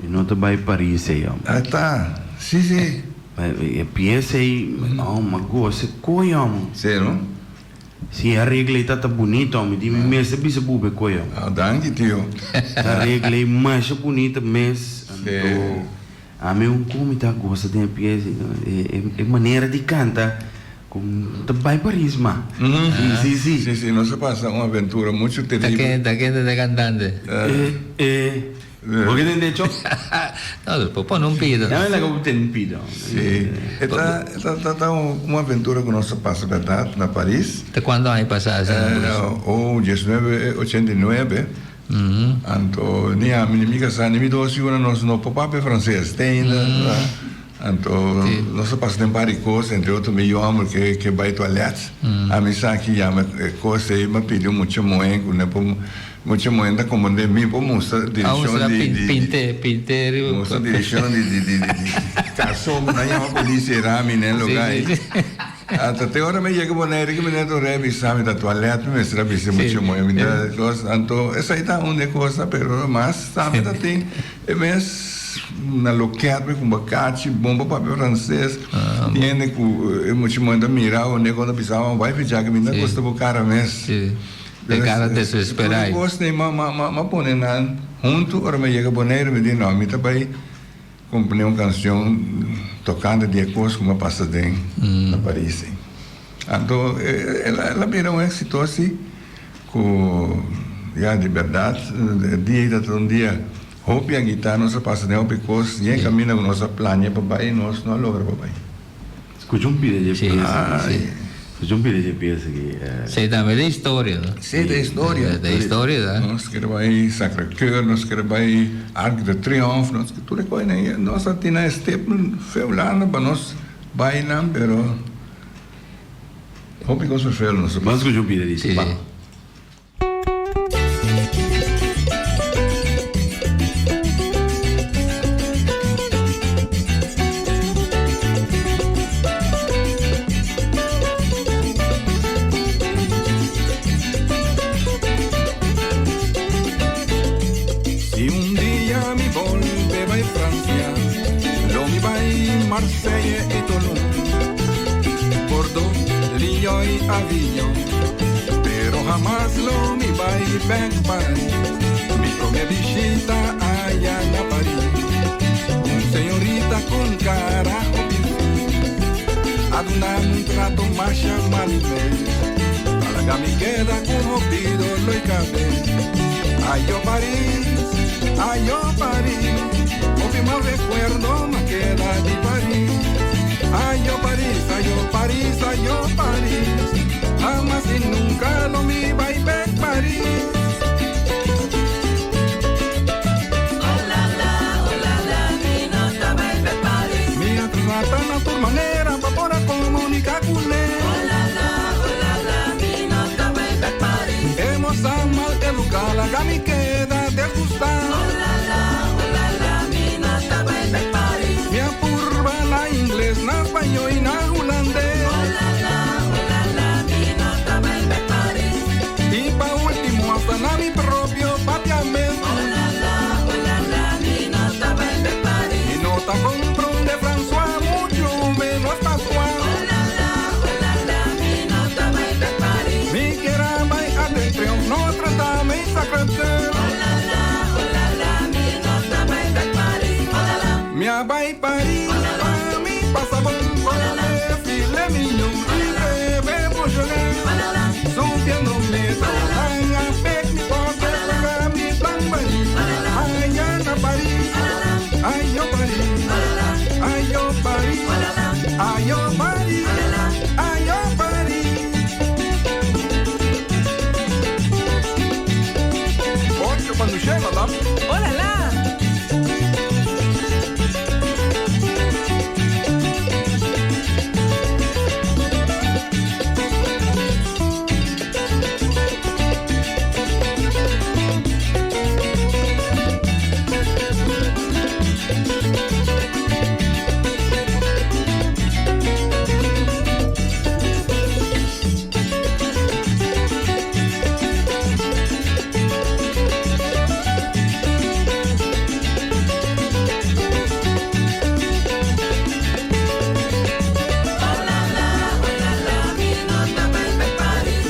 E no ta bai Paris ei homber.
Ah ta, si si.
E pieza ei, oh m'a gosa e koe homber.
Si no?
Si e areglo ei ta ta bunito homber, di mi mes ta bisa buba e koe homber.
Ah danki tio.
Ta areglo ei masha bunito mes, anto ami un ku mi ta gosa den e pieza ei, e manera di canta. Ku ta bai Paris ma. Si, si, si.
Si, si, nos a pasa un aventura muchu teribel.
Ta kende ta kantante?
E, bo ke tende hecho?
No, bo por pone un pido.
Ya me laga bo tende un pido.
Si, e ta, e ta, ta un aventura ku nos a pasa bèrdat na Paris.
Ta kuantu aña pasa asina?
Oh, diesnuebe ochenta i nuebe. Anto ni ami ni mi kasá ni mi dos yunan nos no por papia franses te ainda. Anto nos a pasa den par di kos, entre otro mi yu hòmber ke ke bai tualèt. Ami sa ki yama e kos ei, mi a pidi un mucha muhé ku no por mucha muhé ta komprondé mi por mustra direkshon di di mustra direkshon di di di di karson ku nan yama polis i rami den lugá ei. Anto te ora mi yega Bonaire ki mi net ora e bisa mi ta tualèt mi mester a bisa mucha muhé mi ta kos anto esei ta un di e kosnan pero mas tambe ta tin e mes na loket mi ku bakachi bon pa papia franses tin hende ku e mucha muhé ta mira awo kon ta bisa bo bai ficha ki mi ta gusta bo kara mes
E kara desesperá.
Tur e kosnan m'a pone nan huntu ora mi yega Bonaire mi di no mi ta bai Componé un cancion tocante di e cos cu mi a pasa den na Paris ei. Anto el a bira un exito asi cu ya di berdad e dia ei tabata un dia hopi agita, nos a pasa den hopi cos y e caminda cu nos a plania pa bay nos no a logra pa bay.
Scucha un pida dje pieza aki. Scucha un pida dje pieza aki.
Sí, tambe ta historia, no?
Sí, ta historia.
Ta historia, ta.
Nos kere bai Sacre-Cœur, nos kere bai Arc de Triomphe, nos tur e koinan ei. Nos a tina e step feu landa pa nos bai nan, pero hopi kos ferfelu nos a pasa.
Ban scucha un pida di
Sí.
Ban.
Si un dia mi bolbe bai Francia, lo mi bai Marseille y Toulon, Bordeaux, Lyon y Avignon. Pero hamas lo mi bai bek Paris. Mi prome bishita aya na Paris. Un señorita con cara hopi fris a duna mi un trato masha malu mes. Talaga mi keda cu hopi dolo y cabes. Ayo Paris, ayo Paris, hopi mal recuerdo m'a keda di Paris. Ayo Paris, ayo Paris, ayo Paris, hamas y nunca lo mi bai bek Paris. Mi a trata na tur manera pa por a comunica cu ne. E mosa mal educa laga mi keda desgusta. Mi a purba na ingles, na spañó y na hulandes. Y pa ultimo hasta na mi propio papiamento. Mi no ta comprende François, mucho menos patois. Mi kier a bai Arc de Triomphe, Notre Dame y Sacre Coeur. Mi a bai Paris pa mi pasa bon, come filet mignon y bebe Beaujolais. Subiendo metro nan a pek mi pocket paga mi plan bai aya na Paris. Ayo Paris, ayo Paris, ayo Paris, ayo Paris. Ocho pa nusheba, lam.
Oh la la!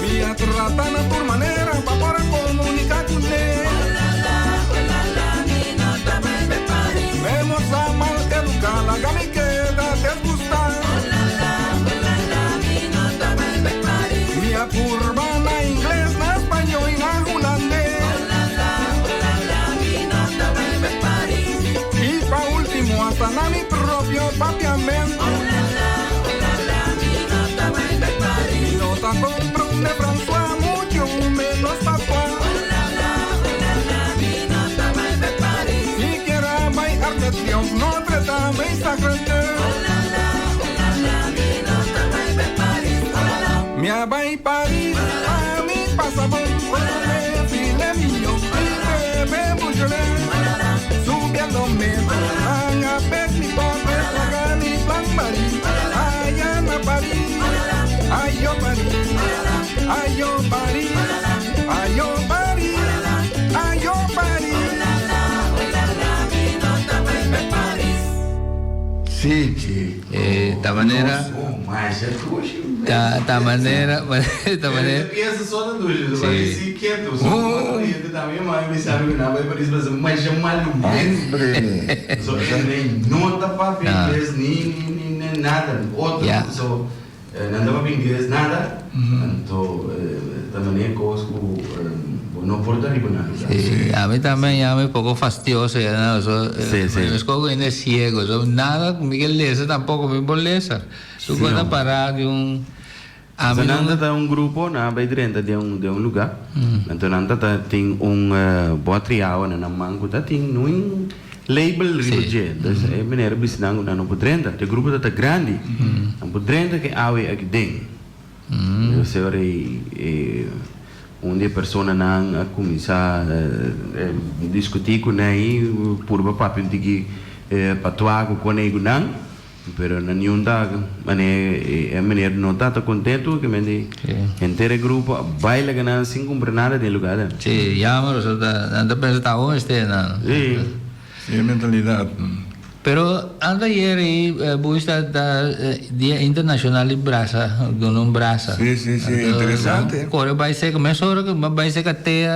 Mi a trata na tur manera pa por a comunica cu ne. Memos a mal educa, laga mi keda desgusta. Mi a purba na ingles, na spañó y na hulandes. Y pa ultimo hasta na mi propio papiamento. Mi no ta comprende François, mucho menos patois. Mi a bai Paris pa mi pasa bon Come filet mignon y bebe Beaujolais Subiendo metro nan a pek mi pote Laga mi plan Marie Aya na Paris Ayo Paris Ayo Paris Ayo Paris Ayo Paris Sí.
Eh, ta manera. Ta, ta manera, ta manera.
Piensa só na ducha, só vai se quieto. Só también mãe me sabe que não vai para isso, mas é maluco. So, nem nota para inglês, nem, nem, nem nada. Outro, so, não dá para inglês, nada. Então, também coisa que no por arriba nada.
Sí, a mí también ya me poco fastidioso, ya no, eso,
Sí, sí.
Es como que ciego, eso, nada, Miguel Leza tampoco, mi boleza. Tú
Sí,
cuando
no.
parar de un... A mí
Nanda
no,
ta un grupo na bij drenta de un de un lugar. Anto nanda ta tin un boa triao na na mango ta tin un label riba dje. Dus e meneer bisa nan nan no por drenta. De grupo ta ta grandi. Nan por drenta ke awe aki den. Dus e ora e un di persona nan a kuminsá diskutí ku nan i purba papia un tiki patuá ku kone ku nan. Pero na niun ta mane e meneer no ta ta contento ke men di henter e grupo a baila ke nan sin cumpra nada den lugar den.
Sí, jammer, so ta, nan ta pensa ta aun este nan.
Sí.
Sí, e mentalidad.
Pero anteayer ei Bush ta ta dia internacional di brasa, duna un brasa.
Sí, sí, sí, interesante.
Kore bai seka, mesora ku bai seka tea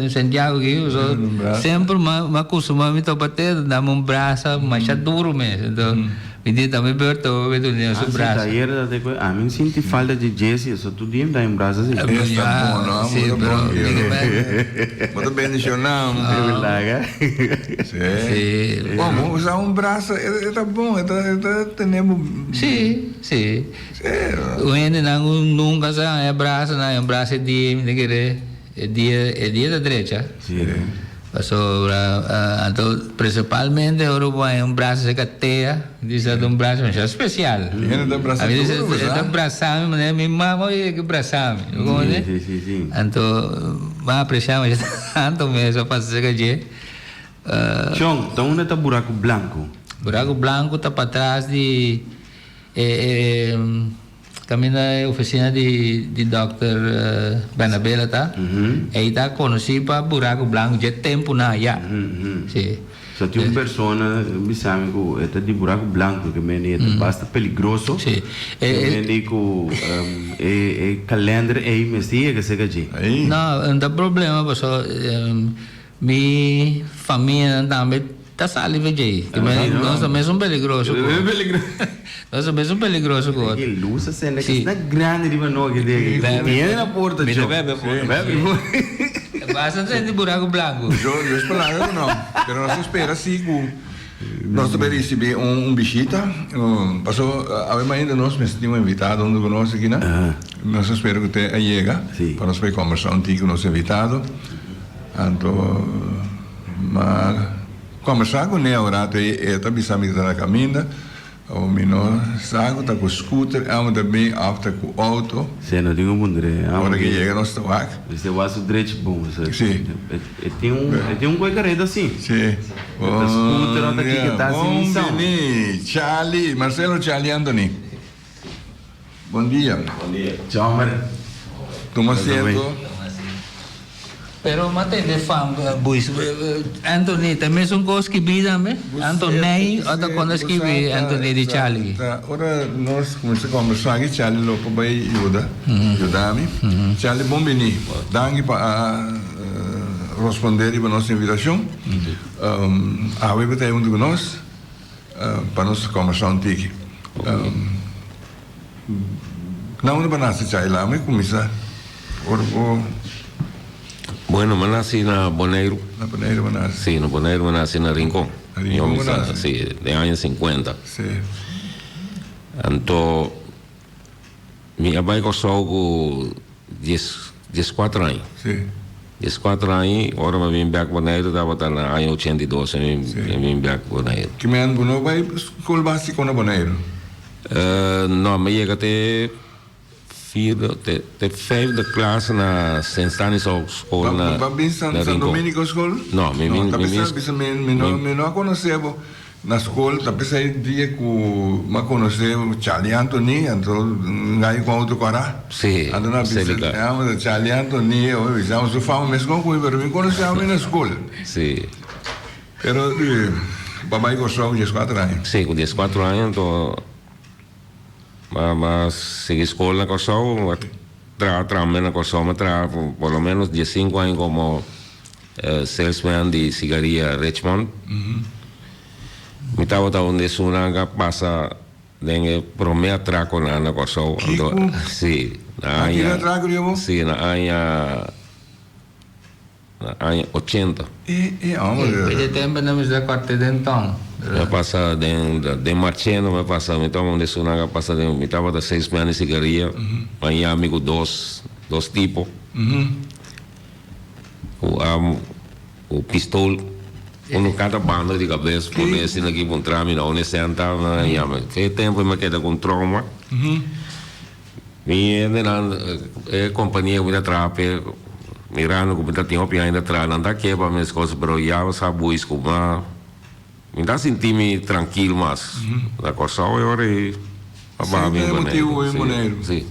Santiago aki, so semper mi a kustumá mi topa tea ta dami un brasa masha duru mes. Enton mi di ta mi beurt mi duna su brasa.
Ah, si, ta ayer ta te ku ami no sinti falta di Jessy, so tur dia mi ta un brasa si.
Esta bon, no?
Sí,
Bo ta
pero
bon, Bo ta bendishoná.
Relaga.
Sí.
Sí.
Bon, bo usa un brasa, e ta bon, e ta tene bo.
Sí, sí.
Sí.
Un hendenan ku nunka sa haña brasa, nan haña un brasa e dia, mi ta kere e dia, e dia ta drecha.
Sí.
Pasobra, anto prinsipalmente ora bo haña un brasa serka tea, di sa ta un brasa masha spesial.
E hende ta brasa duro, bo sa.
E ta brasa mi manera mi mama oye ke brasa mi, bo komprende?
Sí, sí, sí.
Anto mi a apresia masha tanto mes a pasa serka dje.
Chon, ta unda ta Buraku Blanku?
Buraku Blanku ta patras di e e kaminda e ofisina di di dòkter Bernabela ta. Ei ta konosí pa Buraku Blanku dje tempunan ayá. Sí.
So tin un persona bisa mi ku e ta di Buraku Blanku ke mende e ta basta peligroso.
Sí.
Ke mende ku e e kalender ei mester yega serka dje.
No, no ta problema pasobra Mi famianan tambe ta sali pa djei. Nos ta mesun peligroso ku otro. Nos ta mesun peligroso ku otro.
Ki lus a sende ki asina grandi riba no ki dje. Tiene na porta
Mi ta
djo.
bebe por.
Bebe por.
Basta senti buraku blanku.
Yo yo esperaba ku no. Pero nos ta spera si ku nos ta bay ricibi un bishita. Paso awe mainta nos mester tin un invitado hunto ku nos aki nan. Nos ta spera ku te a yega pa nos bay kombersa un tiki ku nos invitado. Anto m'a kombersá kuné un rato ei, e ta bisa mi ku ta na kaminda, awo mi no sa ku ta ku scooter amo ta bin òf ta ku outo.
Sí, no tin ku puntra.
Ora ke yega nos ta wak.
Mester wak su drechi bon.
Sí.
E tin un, e tin un koe kareda si.
Sí.
Ta scooter òf ta kiko ta sin
Bon
mison.
bini, Charlie, Marcelo Charlie Anthony. Bon dia.
Bon dia. Chomber.
Tuma asiento.
Pero m'a tende fam buis Anthony ta mesun cos skibi tambe? Anthony o ta con a skibi Anthony di Charlie?
Ta ora nos cuminsa conversa aki Charlie lo por bay yuda yuda mi. Charlie bon bini. Danki pa a rosponde riba nos invitacion. Awe bo ta hunto cu nos. Pa nos combersa un tiki. Na unda bo naci Chay? Laat mi cuminsa ora bo.
Bueno, mi a naci na Boneiru.
Na Boneiru bo naci?
Si, na Boneiru mi a naci na Rincon.
Na Rincon bo naci?
Si, den aña cincuenta.
Si.
Anto, mi a bai Kòrsou ku dies dieskuater aña.
Si.
Dieskuater aña, ora mi a bin bèk Boneiru tabata na aña ochenta i dos mi a bin bèk Boneiru.
Ki men bo no bai skol básiko na Boneiru?
No, mi a yega te. Vierde te te vijfde klas na Sint Stanislaw School na
Ba bin San
na
San
Rincon.
Dominico School?
No, mi
No,
bin
ta
mi
bisa
bin
bisa mi mi no
mi
mi no a conoce bo na school ta bisa e dia cu m'a conoce Charlie Anthony anto ngay cu auto cora.
Sí,
Anto nan a bisa
Celica.
e Charlie Anthony oe bisa su fama mescon cu mi pero mi conoce abo na school.
Sí.
Pero bo a bay Corsou cu diescuater aña?
Sí, cu diescuatro aña anto M'a sigui skol na Kòrsou, m'a traha tambe na Kòrsou. M'a traha por lo ménos diesinku aña komo salesman di sigaria Richmond. Mi tabata un di esunnan ku a pasa den e promé atrakonan na Kòrsou.
Kiko?
Sí, na
A kiko
aña,
atrako di bo?
sí, na aña. Na aña ochenta.
E e homber.
E e tempo nan mester a corte den tong.
Mi a pasa den den Marchena mi a pasa mi toma un desunan a pasa den mi tabata seis mea di sigaria a yami ku dos dos tipo ku a ku pistol unu kada banda di kabes pone asina aki puntra mi na unda e senta nan a yami e tempo mi a keda ku un trauma Mi hendenan, e kompania ku mi ta traha p'e, mirando ku mi ta tin hopi aña ta traha, nan ta ke pa mes kos, pero ya bo sa buis ku ma mi ta sinti mi trankil mas. Na Kòrsou e ora ei a baha mi
Esei ta e motibu bo bin
Boneiru.
Boneiru?
Si.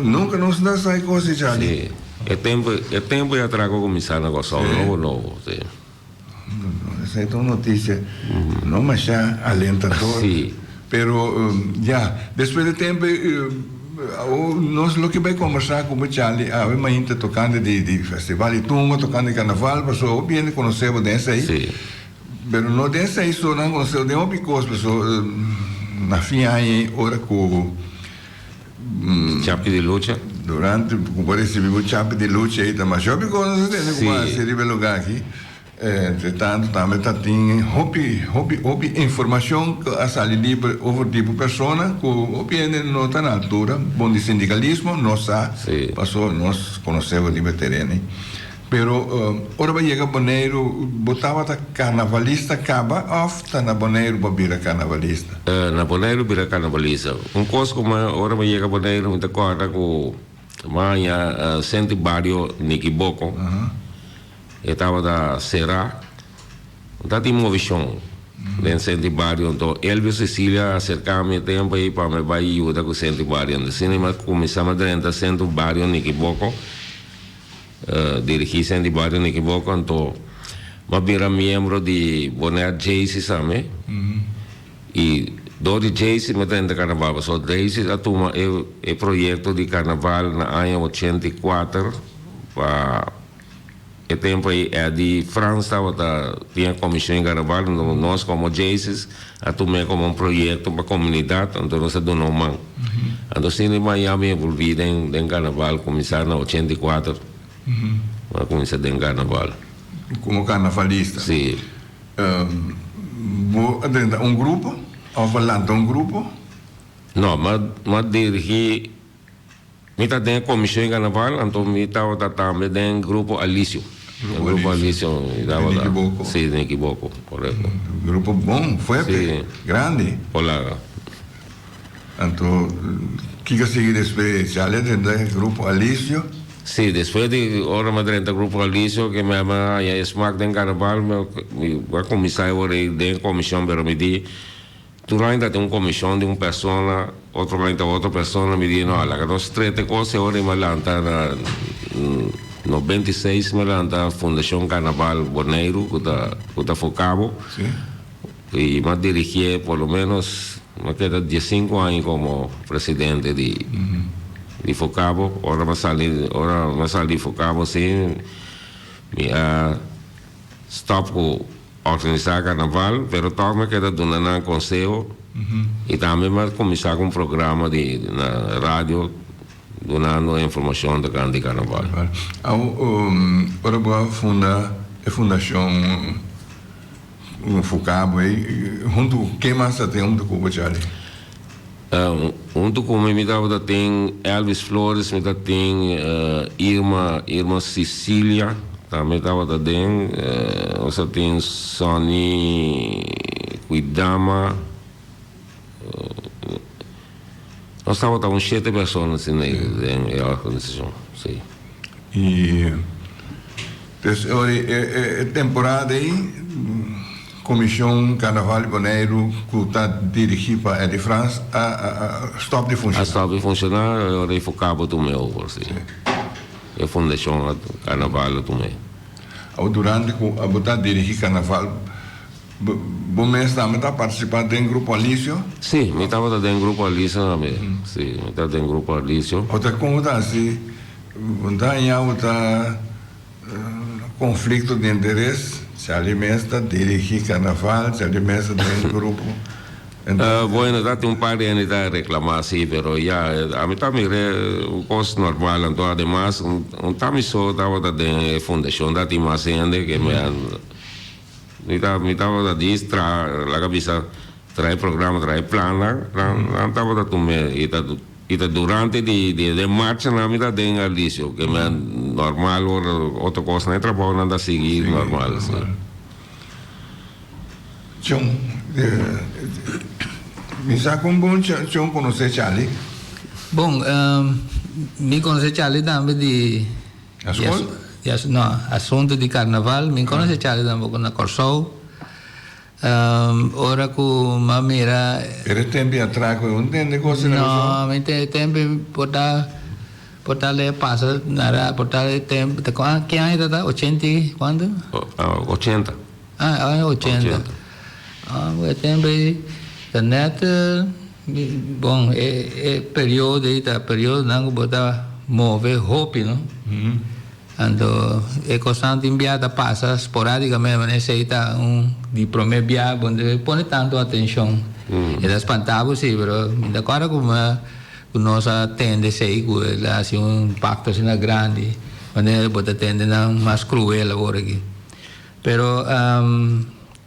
Nunka nos no ta sa e kos ei, Charlie.
Si. E tempu, e tempu e atrako a kuminsá na Kòrsou, nobo nobo, si.
Esei ta un noticia no masha alentador.
Sí.
Pero ya, despues di tempo awo nos lo ke bai combersa cu bo Charlie awe mainta tocante di di festival di tumba, tocante di carnaval, pasobra hopi hende conoce bo den esei.
Sí.
Pero no den esei so nan conoce bo den hopi cos, pasobra na fin aña ora cu.
Chapi di lucha.
Durante ku bo risibi bo chapi di lucha ei ta masha hopi kos nos a tende ku bo a hasi riba e lugá aki. Entre tanto tambe ta tin hopi hopi hopi informashon ku a sali liber over di bo persona ku hopi hende no ta na altura. Bon di sindikalismo nos sa pasobra nos konosé bo riba e tereno ei. Pero ora bo a yega Boneiru bo tabata karnavalista kaba òf ta na Boneiru bo a bira karnavalista?
Na Boneiru bira karnavalista. Un kos ku mi ora mi yega Boneiru mi ta kòrda ku mi a haña senti bario Nikiboko e tabata será. No ta tin movishon den senti bario anto Elvio Cecilia a aserká mi e tempu ei pa mi bai yuda ku senti bario. Asina mi a kuminsá mi a drenta sentro bario Nikiboko. Dirigí Sandy Barrio Nikiboko anto m'a bira miembro di Bonaire Jaycees tambe i dor di Jaycees mi ta entra karnaval pasobra Jaycees a tuma e e proyekto di karnaval na aña 84 pa e tempu ei Eddie Frans tabata tin e komishon di karnaval anto nos komo Jaycees a tum'é komo un proyekto pa komunidat anto nos a duna un man. Anto asina di Miami a volví den den karnaval kuminsá na 84 a kuminsá den karnaval.
Komo karnavalista?
Sí.
Bo a drenta un grupo òf a lanta un grupo?
No, m'a m'a dirigí Mi ta den e komishon di karnaval, anto mi tabata tambe den grupo Alisio. Grupo Alisio. Mi tabata.
Den Nikiboko.
Si, den Nikiboko, korekto.
Grupo bon, fuerte,
Si.
grandi.
Hola.
Anto, kiko a sigui despues? Charlie a drenta e grupo Alisio?
Si, despues di ora mi a drenta grupo Alisio, ke mi a haña e smak den karnaval, mi a kuminsá e ora ei den e komishon, pero mi di. Tur aña ta tin un komishon di un persona, otro aña ta otro persona, mi di no, laga nos trete kos e ora i mi a lanta na 96 mi a lanta Fundashon Karnaval Boneiru ku ta ku ta Fokabo i mi a dirigié por lo menos mi a keda diesinku aña komo presidente di di Fokabo, ora mi a sali ora mi a sali di Fokabo si mi a stòp ku. Organisá karnaval, pero tòg mi a keda duna nan konseho i tambe mi a kuminsá ku un programa di na radio dunando informashon tokante di karnaval.
Awo ora bo a funda e fundashon Fukabo ei, huntu ku ken mas ta tin huntu ku bo Charlie?
Huntu ku mi mi tabata tin Elvis Flores, mi ta tin Irma, Irma Cicilia tambe tabata den, nos a tin Sonny Kuidama, Nos tabata un shete persona asina den e organisashon, si.
I dus ora e temporada ei Komishon Karnaval di Boneiru ku ta dirigí pa Eddy Frans a stòp di funshoná.
A stòp di funshoná i ora ei Fokabo a tuma e over, si. E fundashon Karnaval a tuma e.
Awor durante ku abo ta dirigí Karnaval Bo mes tambe ta partisipá den Grupo Alisio?
Sí, mi tabata den Grupo Alisio tambe. Sí, mi ta den Grupo Alisio.
Bo ta kon bo ta hasi? Bo ta haña bo ta konflikto di interes? Charlie mes ta dirigí karnaval, Charlie mes ta den grupo.
Bueno, ta tin un par di hende ta reklamá sí, pero ya, ami ta mir'é un kos normal. Anto ademas, un ta mi so tabata den e fundashon, ta tin mas hende ke mi a. Mi ta mi tabata dis traha laga bisa traha e programa traha e plannan nan nan tabata tum'é i ta i ta durante di di den marchanan mi ta den Alicio ke mi a normal ora otro kosnan e trabounan ta sigui normal si.
Chon mi sa kon bon Chon konosé Charlie?
Bon mi konosé Charlie tambe di.
Na skol?
No, asuntu di karnaval mi konosé Charlie tampoco na Kòrsou. Ora ku m'a mira.
Pero e tempu ya traha ku e un tende kos na Kòrsou?
No, mi e tempu por ta por ta lei pasa nada por ta e tempu ta ke aña ta ta ochenta i kuantu?
80.
Ah aña 80. Ah e tempu ei ta nèt. Bon, e periodo ei ta periodonan ku bo ta move hopi, no? Anto e kosnan tin bia ta pasa sporadikamente, manera esei ta un di promé bia bo no debe pone tantu atenshon. E ta spanta bo si, pero mi ta kòrda ku ku nos a tende esei ku el a hasi un impakto asina grandi, manera bo ta tende nan mas kruel awor aki. Pero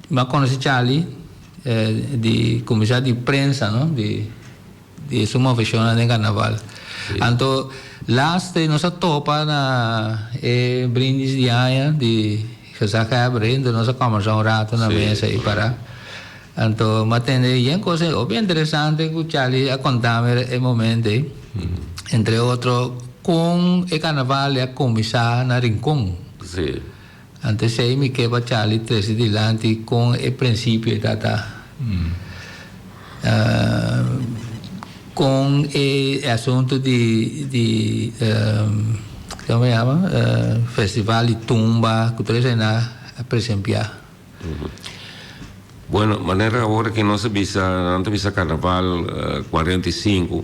mi a konosé Charlie. Di kuminsá di prensa no di di su moveshonnan den karnaval. Anto laste nos a topa na e brindis di aña di gezaghebber anto nos a kòmbersá un rato na mesa ei pará. Anto mi a tende yen kos hopi interesante ku Charlie a konta mi e momento ei. Entre otro kon e karnaval a kuminsá na Rincon. Anto esei mi ke pa Charlie trese dilanti kon e prinsipio e ta ta. Kon e asuntu di di komo yama festival di tumba ku tur esei nan a presenpiá.
Bueno, manera awor ke nos a bisa, nan ta bisa karnaval 45,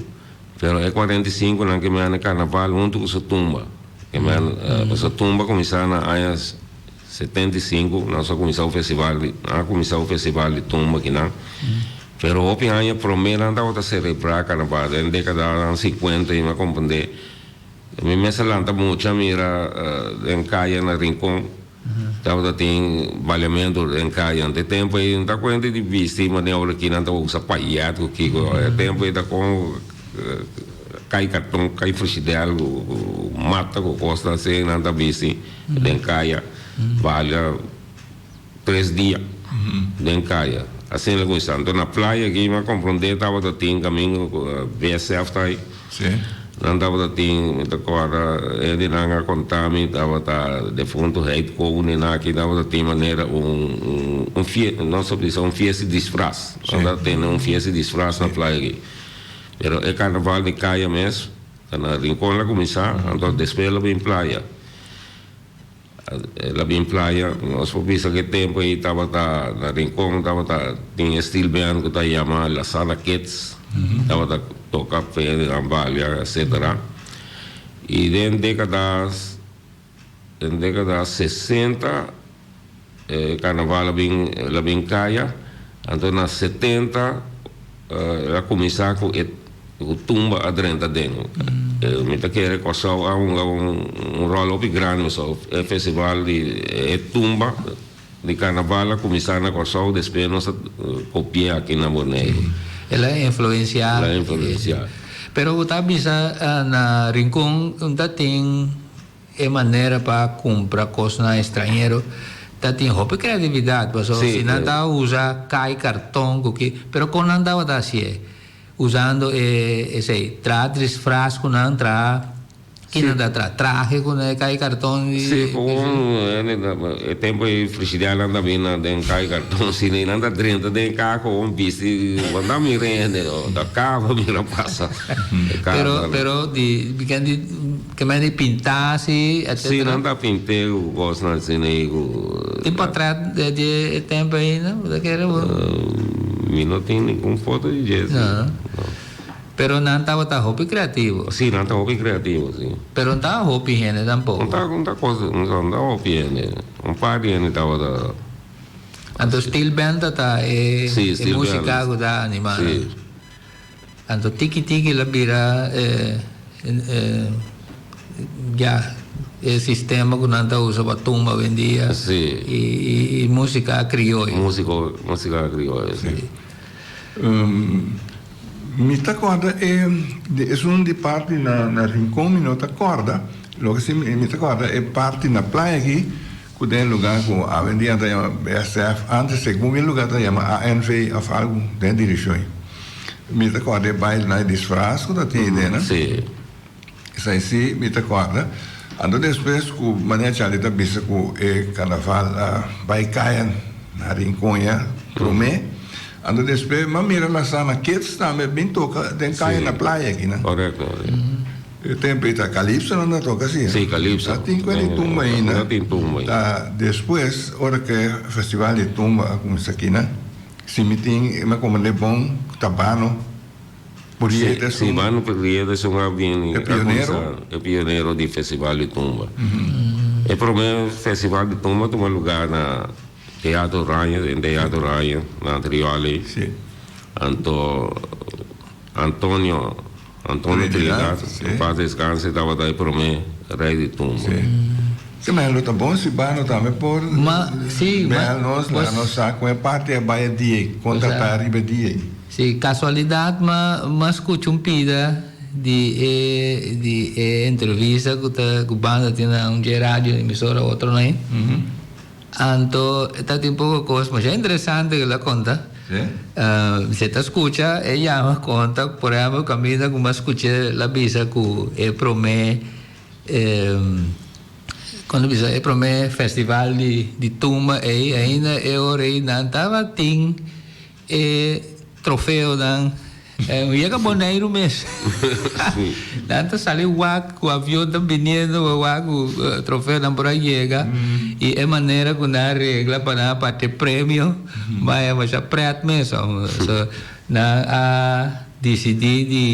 pero e 45 nan ke manda karnaval huntu ku su tumba. Ke men, pasobra tumba kuminsá na aña 75, nos a kuminsá un festival di, nan a kuminsá un festival di tumba akinan. Pero hopi aña promé nan tabata selebrá karnaval, den dékadanan 50 i mi a komprendé. Mi mes a lanta mucha mira den kaya na Rincon. Tabata tin baliamentu den kaya. Ante tempu ei no ta kuenta di bisti manera ora ki nan ta usa payet ku kiko. E tempu ei ta kon kai karton, kai frishidèr ku mata ku kosnan asin nan ta bisti den kaya balia tres dia den kaya. Asin lo kuminsá. Anto na playa aki mi a komprondé tabata tin kaminda ku BSF ta ei. Nan tabata tin, mi ta kòrda hende nan a konta mi tabata defuntu Heid Koning aki tabata tin manera un un fie nos ta bisa un fiesta di disfras. Nan tabata tene un fiesta di disfras na playa aki. Pero e karnaval di kaya mes ta na Rincon la kuminsá anto despues lo bin playa. El a bin playa, nos por bisa ku e tempu ei tabata na Rincon tabata tin e steel band ku ta yama La Sala Kids, tabata toka fe nan balia etcetera. I den dekada den dekada sesenta e karnaval a bin el a bin kaya, anto na setenta El a kuminsá ku e tumba a drenta den. Mi ta kere Kòrsou a hunga un ròl hopi grandi pasobra e festival di e tumba di karnaval a kuminsá na Kòrsou despues nos a kopi'é aki na Boneiru.
El a influensiá.
El a influensiá.
Pero bo ta bisa na Rincon ta tin. E manera pa cumpra cosnan extranhero ta tin hopi creatividad pasobra si nan ta usa cay carton cu ki pero con nan tabata hacié? Usando e esei traha disfraz ku nan traha kinan ta traha trahe ku nan e kai karton di
Si ku un e tempu ei frishidianan ta bini na den kai karton si nan ta drenta den e kaha ku un bisti bo ta mira hende ta kaba mira pasa e kaha
Pero pero di biken di ke men di pinta si
etcetera Si nan ta pint'e ku kosnan asina ei ku.
Tin potret di e tempu ainda bo ta kere bo.
Mi no tin ningun foto di dje si.
No. Pero nan tabata hopi creativo.
Si, nan ta hopi creativo, si.
Pero no tabata hopi hende tampoco.
No ta, no ta cos, no ta hopi hende. Un par di hende tabata.
Anto steel band ta ta e,
Si,
e
steel band.
musica cu ta anima nan.
Si.
Anto tiki tiki la bira e, e, ya, e sistema cu nan ta usa pa tumba awendia.
Si.
Y, y, y musica crioyo.
Musico, musica crioyo, si.
Mi ta kòrda e di esun di parti na na Rincon mi no ta kòrda, loke si mi ta kòrda e parti na playa aki ku den e lugá ku awendia ta yama BSF, antes segun e lugá ta yama ANV òf algu den e direkshon ei. Mi ta kòrda e bailenan e disfras ku ta tin ei den.
Si.
Esei si mi ta kòrda. Anto despues ku Manera Charlie ta bisa ku e karnaval a bai kaya na Rincon ya promé. Anto despues mi a mira Lasana Kids tambe bin toka den kaya na playa akinan.
Korekto, si.
E tempu ei ta Calypso nan ta toka si.
Si, Calypso.
Ta tin kue di tumba ainda.
Ta tin tumba ainda.
Ta despues ora ku e festival di tumba a kuminsá akinan, si mi tin mi a komprendé bon ku Tabano. Purieta
Sí,
es un.
Mano Purieta es un a bini
E
a
pionero.
kuminsá, e pionero di Festival di Tumba. E promé Festival di Tumba tuma lugá na Teatro Oranje, den Teatro Oranje na Trioaley.
Sí.
Anto Antonio, Antonio
Trinidad,
Trinidad,
sí.
en paz descanse, tabata e promé Rey di Tumba.
Sí. Sí, ma lo ta bon si Bano tambe por
Ma, sí, ma,
bel nos, laga
pues
nos sa kon e parti a bai e dia ei, kon ta
Pues,
ta riba e dia ei.
Sí, casualidad ma ma scucha un pida di e di e entrevista cu ta cu banda tin na un dje radio emisora otro nan. Anto e ta tin poco cos masha interesante cu el a conta. Si e ta scucha e yama conta por ehempel caminda cu mi a scucha el a bisa cu e prome Cuando bisa e prome festival di di tumba ey ainda e ora ey nan tabatin e trofeonan yega Boneiru mes nan ta sali wak cu avion ta biniendo pa wak cu trofeonan por a yega y e manera cu nan a regla pa nan a parti e premio maya masha pret mes so nan a dicidi di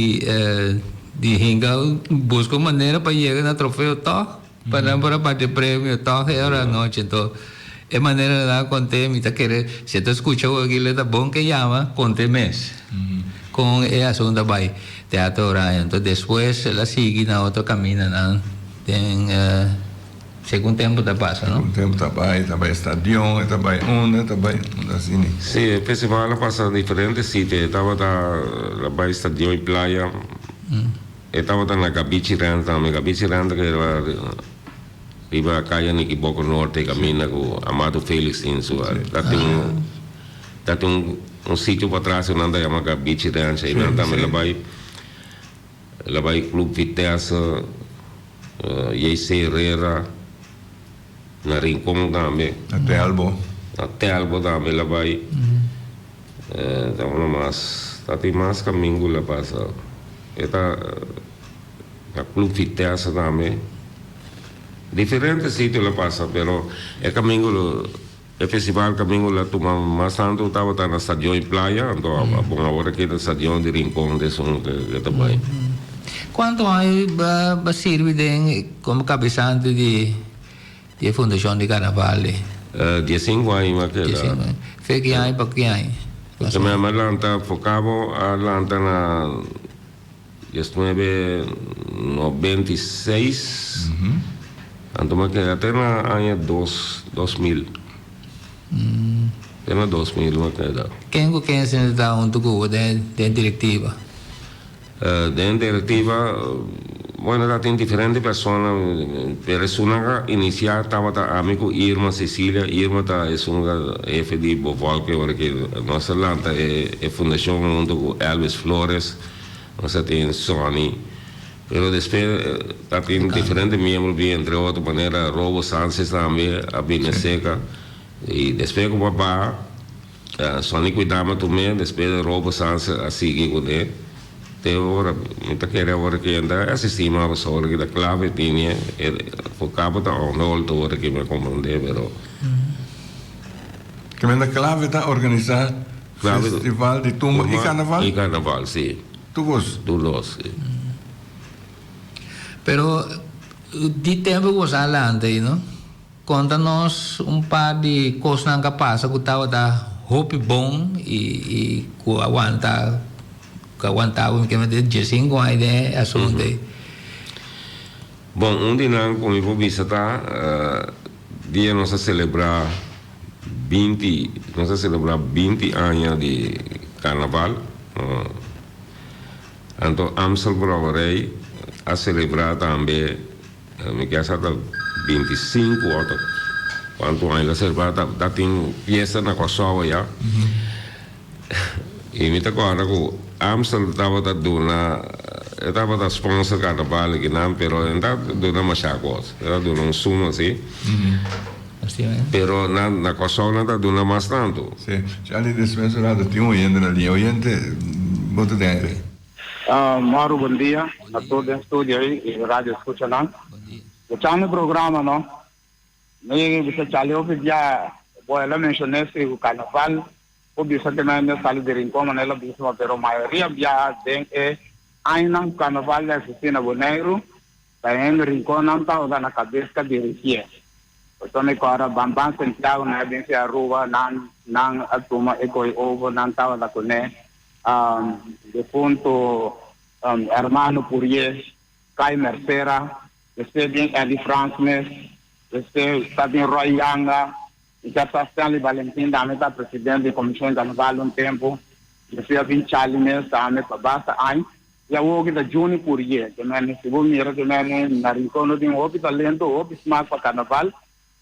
Di hinka buska un manera pa yega na trofeo tòg, pa nan por a parti premio tòg e ora anochi. Anto e manera nan a kont'é, mi ta kere si e ta skucha awor aki lo ta bon ke yama kont'é mes kon e asuntu a bai Teatro Oranje. Anto despues el a sigui na otro kamindanan den segun tempu ta pasa, no?
Segun tempu ta bai, ta bai stadion, e ta bai unda, e ta bai unda asina.
Sí, e festival a pasa diferente sitio. E tabata la bai stadion y playa. E tabata na Gabichi Rand tambe. Gabichi Rand ta keda riba Kaya Nikiboko Norte kaminda ku Amado Felix tin su. Ta tin un ta tin un sitio patras ku nan ta yama Gabichi Ranch. Einan tambe la bai. El a bai Club Vitesse, JC Herrera, na Rincon tambe.
Na Telbo.
Na Telbo tambe el a bai. Ta uno mas, ta tin mas kamin ku el a pasa. E ta na Club Vitesse tambe. Diferente sitio el a pasa, pero e kamin ku lo. E festival kamingo la tuma mas tantu tabata na Stadion y Playa, anto a bon awor aki na Stadion di Rincon ta esun ke ta bai.
Kuantu aña bo a sirbi den komo kabesante di e fundashon di karnaval ei?
Diesinku aña mi a keda.
Diesinku aña. Fe ki aña pa ki aña?
Pasobra mi a lanta Focabo a lanta na Diesnuebe 96, anto mi a keda te na aña dos, 2000. Te na 2000 mi a keda.
Ken ku ken esei ta huntu ku bo den den direktiva?
Den direktiva. Bueno, tatin diferente persona, pero esunnan a inicia tabata ami cu Irma Cecilia. Irma ta esun hefe di Bovolke ora cu nos a lanta e fundacion hunto cu Elvis Flores, nos a tin Sonny. Pero despues tatin diferente miembro bin, entre otro manera Robo Sanchez tambe a bini acerca. Y despues cu bo a baha, Sonny Cuidama tum'e, despues Robo Sanchez a sigui cun'e. Te ora mi ta kere awor ki e ta asisti mas pasobra ki ta clave tini e por cabo ta on hold ora ki mi a comprende pero.
Ke men ta clave ta organisa festival di tumba y carnaval?
Y carnaval si.
Tur cos?
Tur dos si.
Pero di tempo ku bo sa alante ei no. Konta nos un par di kosnan ku a pasa ku tabata hopi bon i ku a wanta ku a wanta bo mi kende diesinku aña den e asuntu ei.
Bon, un di nan ku mi por bisa ta dia nos a selebrá 20 nos a selebrá 20 aña di karnaval. Anto Amstel Brouwerij a selebrá tambe. Mi kier sa ta 25 o ta cuanto aña ta serba ta tin fiesta na Kòrsou aya. I mi ta kòrda ku Amstel tabata duna e tabata sponsor karnaval akinan pero e no ta duna masha kos e ta duna un suma si pero nan na Kòrsou nan ta duna mas tantu.
Si, Charlie despues un rato tin un oyente na liña. Oyente bo ta den aire.
Maru bon dia na tur den studio ei y radio escuchanan. Escuchando e programa no, mi yega y bisa Charlie hopi bia bo el a menciona si cu carnaval por bisa ke nan a sali di Rincon manera el a bisa ma pero mayoria bia den e añanan cu carnaval a existi na Boneiru ta hende Rinconnan tabata na cabes ta dirigie. Pasobra mi kòrda Bamban Santiago nan a bin fi Aruba nan nan a tuma e koe over nan tabata kuné. Defunto Hermano Purier, Kai Mercera, despues bin Eddie Fransmes, despues ta bin Roy Yanga, mi kier sa Stanley Valentin tambe ta presidente di Comision di Carnaval un tempo, despues a bin Charlie mes tambe pa basta aña, y awor ki ta Juni Purier, ke men si bo mira ke men na Rincon no tin hopi talento, hopi smaak pa Carnaval,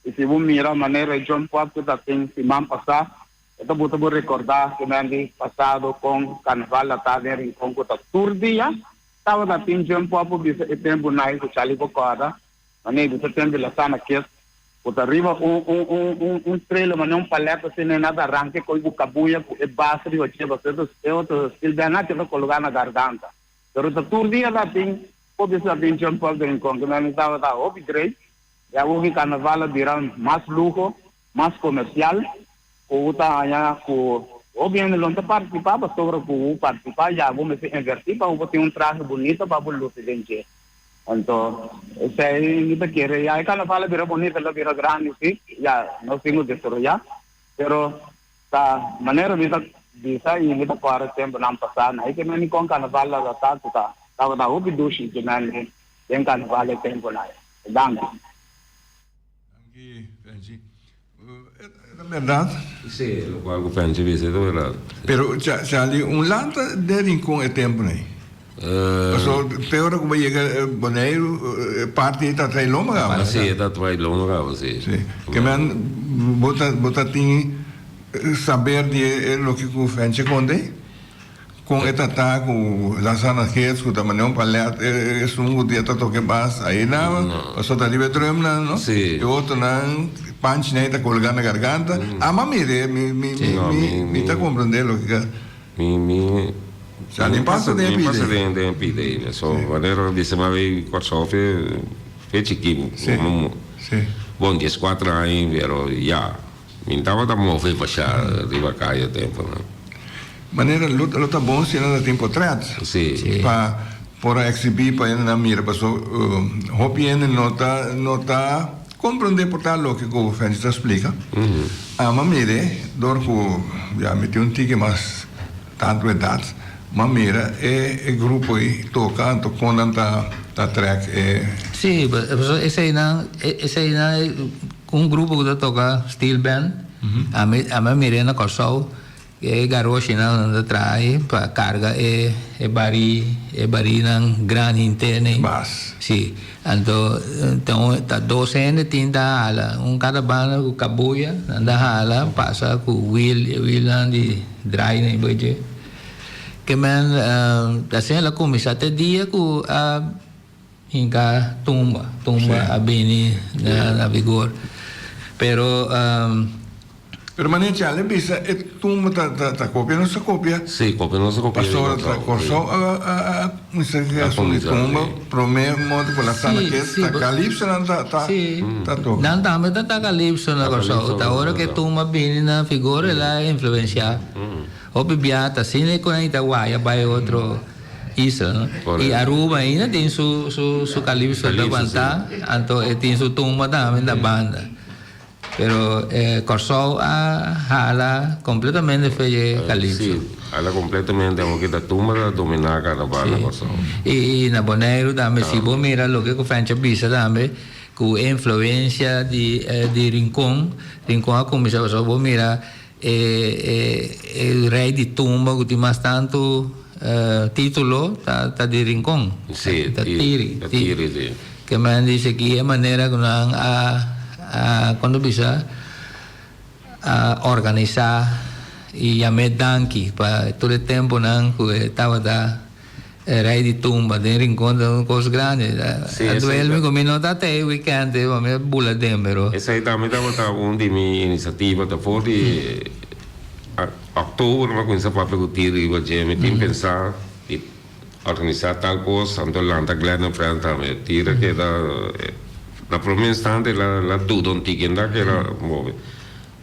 y si bo mira manera e John Pop ku ta tin siman pasa, E ta buta bo rekordá semen di pasado kon karnaval a ta den Rincon ku ta tur dia tabata tin djen pòp bo bisa e tempu nai ku Charlie bo kòrda manera bisa tempu di Lasana Kids ku ta riba un un un un un trailer manera un palet asina e nan ta ranka e koi ku kabuya ku e base riba dje pasobra e otro stil bèn nan keda kologá na garganta pero ta tur dia ta tin bo bisa tin djen pòp den Rincon ku nan tabata hopi great i awor ki karnaval a bira mas luho mas komersial ku ta haña ku hopi hende lo no ta partisipá pasobra ku bo partisipá ya bo mester invertí pa bo tin un trahe bunito pa bo lusi den dje. Anto esei mi ta kere ya e karnaval a bira bunito el a bira grandi si ya nos tin ku desaroyá pero ta manera mi ta bisa i mi ta kòrda tempunan pasá na e ke meni kon karnaval a ta ku ta tabata hopi dushi ke meni den karnaval e tempunan. Danki.
Danki Fenchi. E ta berdad?
Si, locual cu Fenchi bisa e ta berdad.
Pero Charlie, un lanta den Rincon e tempo nei? Paso te ora cu bo yega Boneiru e parti ei ta trae lomba caba.
Si, e ta trae lomba caba, si.
Si. Ke men bo ta bo ta tin saber di e loke cu Fenchi a conta ei? Kon e tata ku Lasana Geerts ku ta manera un palet esun ku dia ta toka e bas ahi nan pasobra ta riba e drumnan no e otronan panchinan ei ta kolga na garganta ama mire mi mi mi ta komprende loke ka
Mi
Sa mi pasa den e
pida ei. Mi pasa den e pida ei so manera bisa mi a bay Kòrsou fe chikí bon dieskuater aña pero ya. Mi tabata move basha riba kaya temponan.
Manera lo lo ta bon si nan ta tin potret.
Si.
Pa por a exhibi pa hendenan mira paso hopi hende no ta no ta comprende por ta loke ku Fenchi ta splika. Ama mire dor ku ya mi tin un tiki mas tantu edat ma mira e e grupo ei toka anto kon nan ta ta trek e.
Si paso eseinan eseinan. Un grupo ku ta toka steel band, ami ami a mir'é na Kòrsou. E garoshinan nan ta traha ei pa karga e e bari e barinan grandi henter nei.
Bas.
Si. Anto ta un ta dos hende tin ta hala, un kada banda ku kabuya nan ta hala pasa ku wiel e wielnan di draai nei bo dje. Ke men asina el a kuminsá te dia ku a Hinka tumba, tumba a bini na vigor. Pero.
Pero manera Charlie bisa e tumba ta ta copia nos ta copia.
Si, copia nos ta copia.
Pasobra ta Corsou a a cuminsa cu e asunto di tumba prome modo cu la sala ke ta calypso nan ta ta toca.
Nan tambe ta ta calypso na Corsou. Ta ora cu e tumba bini na vigor el a influencia. Hopi bia ta asina cu nan ta waya bay otro. Isla no y Aruba ainda tin su su su calypso ta aguanta anto e tin su tumba tambe na banda pero Corsou a hala completamente fe dje calypso.
Si hala completamente awo kita tumba ta domina carnaval na Corsou.
Y na Boneiru tambe si bo mira loke cu Fencho bisa tambe cu e influencia di di Rincon, Rincon a cuminsa pasobra bo mira E e rei di tumba ku tin mas tantu titulo ta ta di Rincon.
Sí,
ta Tiri.
Ta Tiri, sí.
Ke men dice ki e manera ku nan a a kon ta bisa a organisá i yam'é danki pa tur e tempunan ku e tabata E rei di tumba den Rincon ta un cos grandi.
Sí,
A
esei
duel mi
ta.
cu mi no ta te e weekend ei, pa mi a bula den, pero.
Esei tambe tabata un di mi iniciativa, ta for di october mi a cuminsa papia cu Tiri riba dje, mi tin pensa di organisa tal cos, anto lanta Glenn en Friends tambe. Tiri a keda na prome instante el a duda un tiki, enda keda move.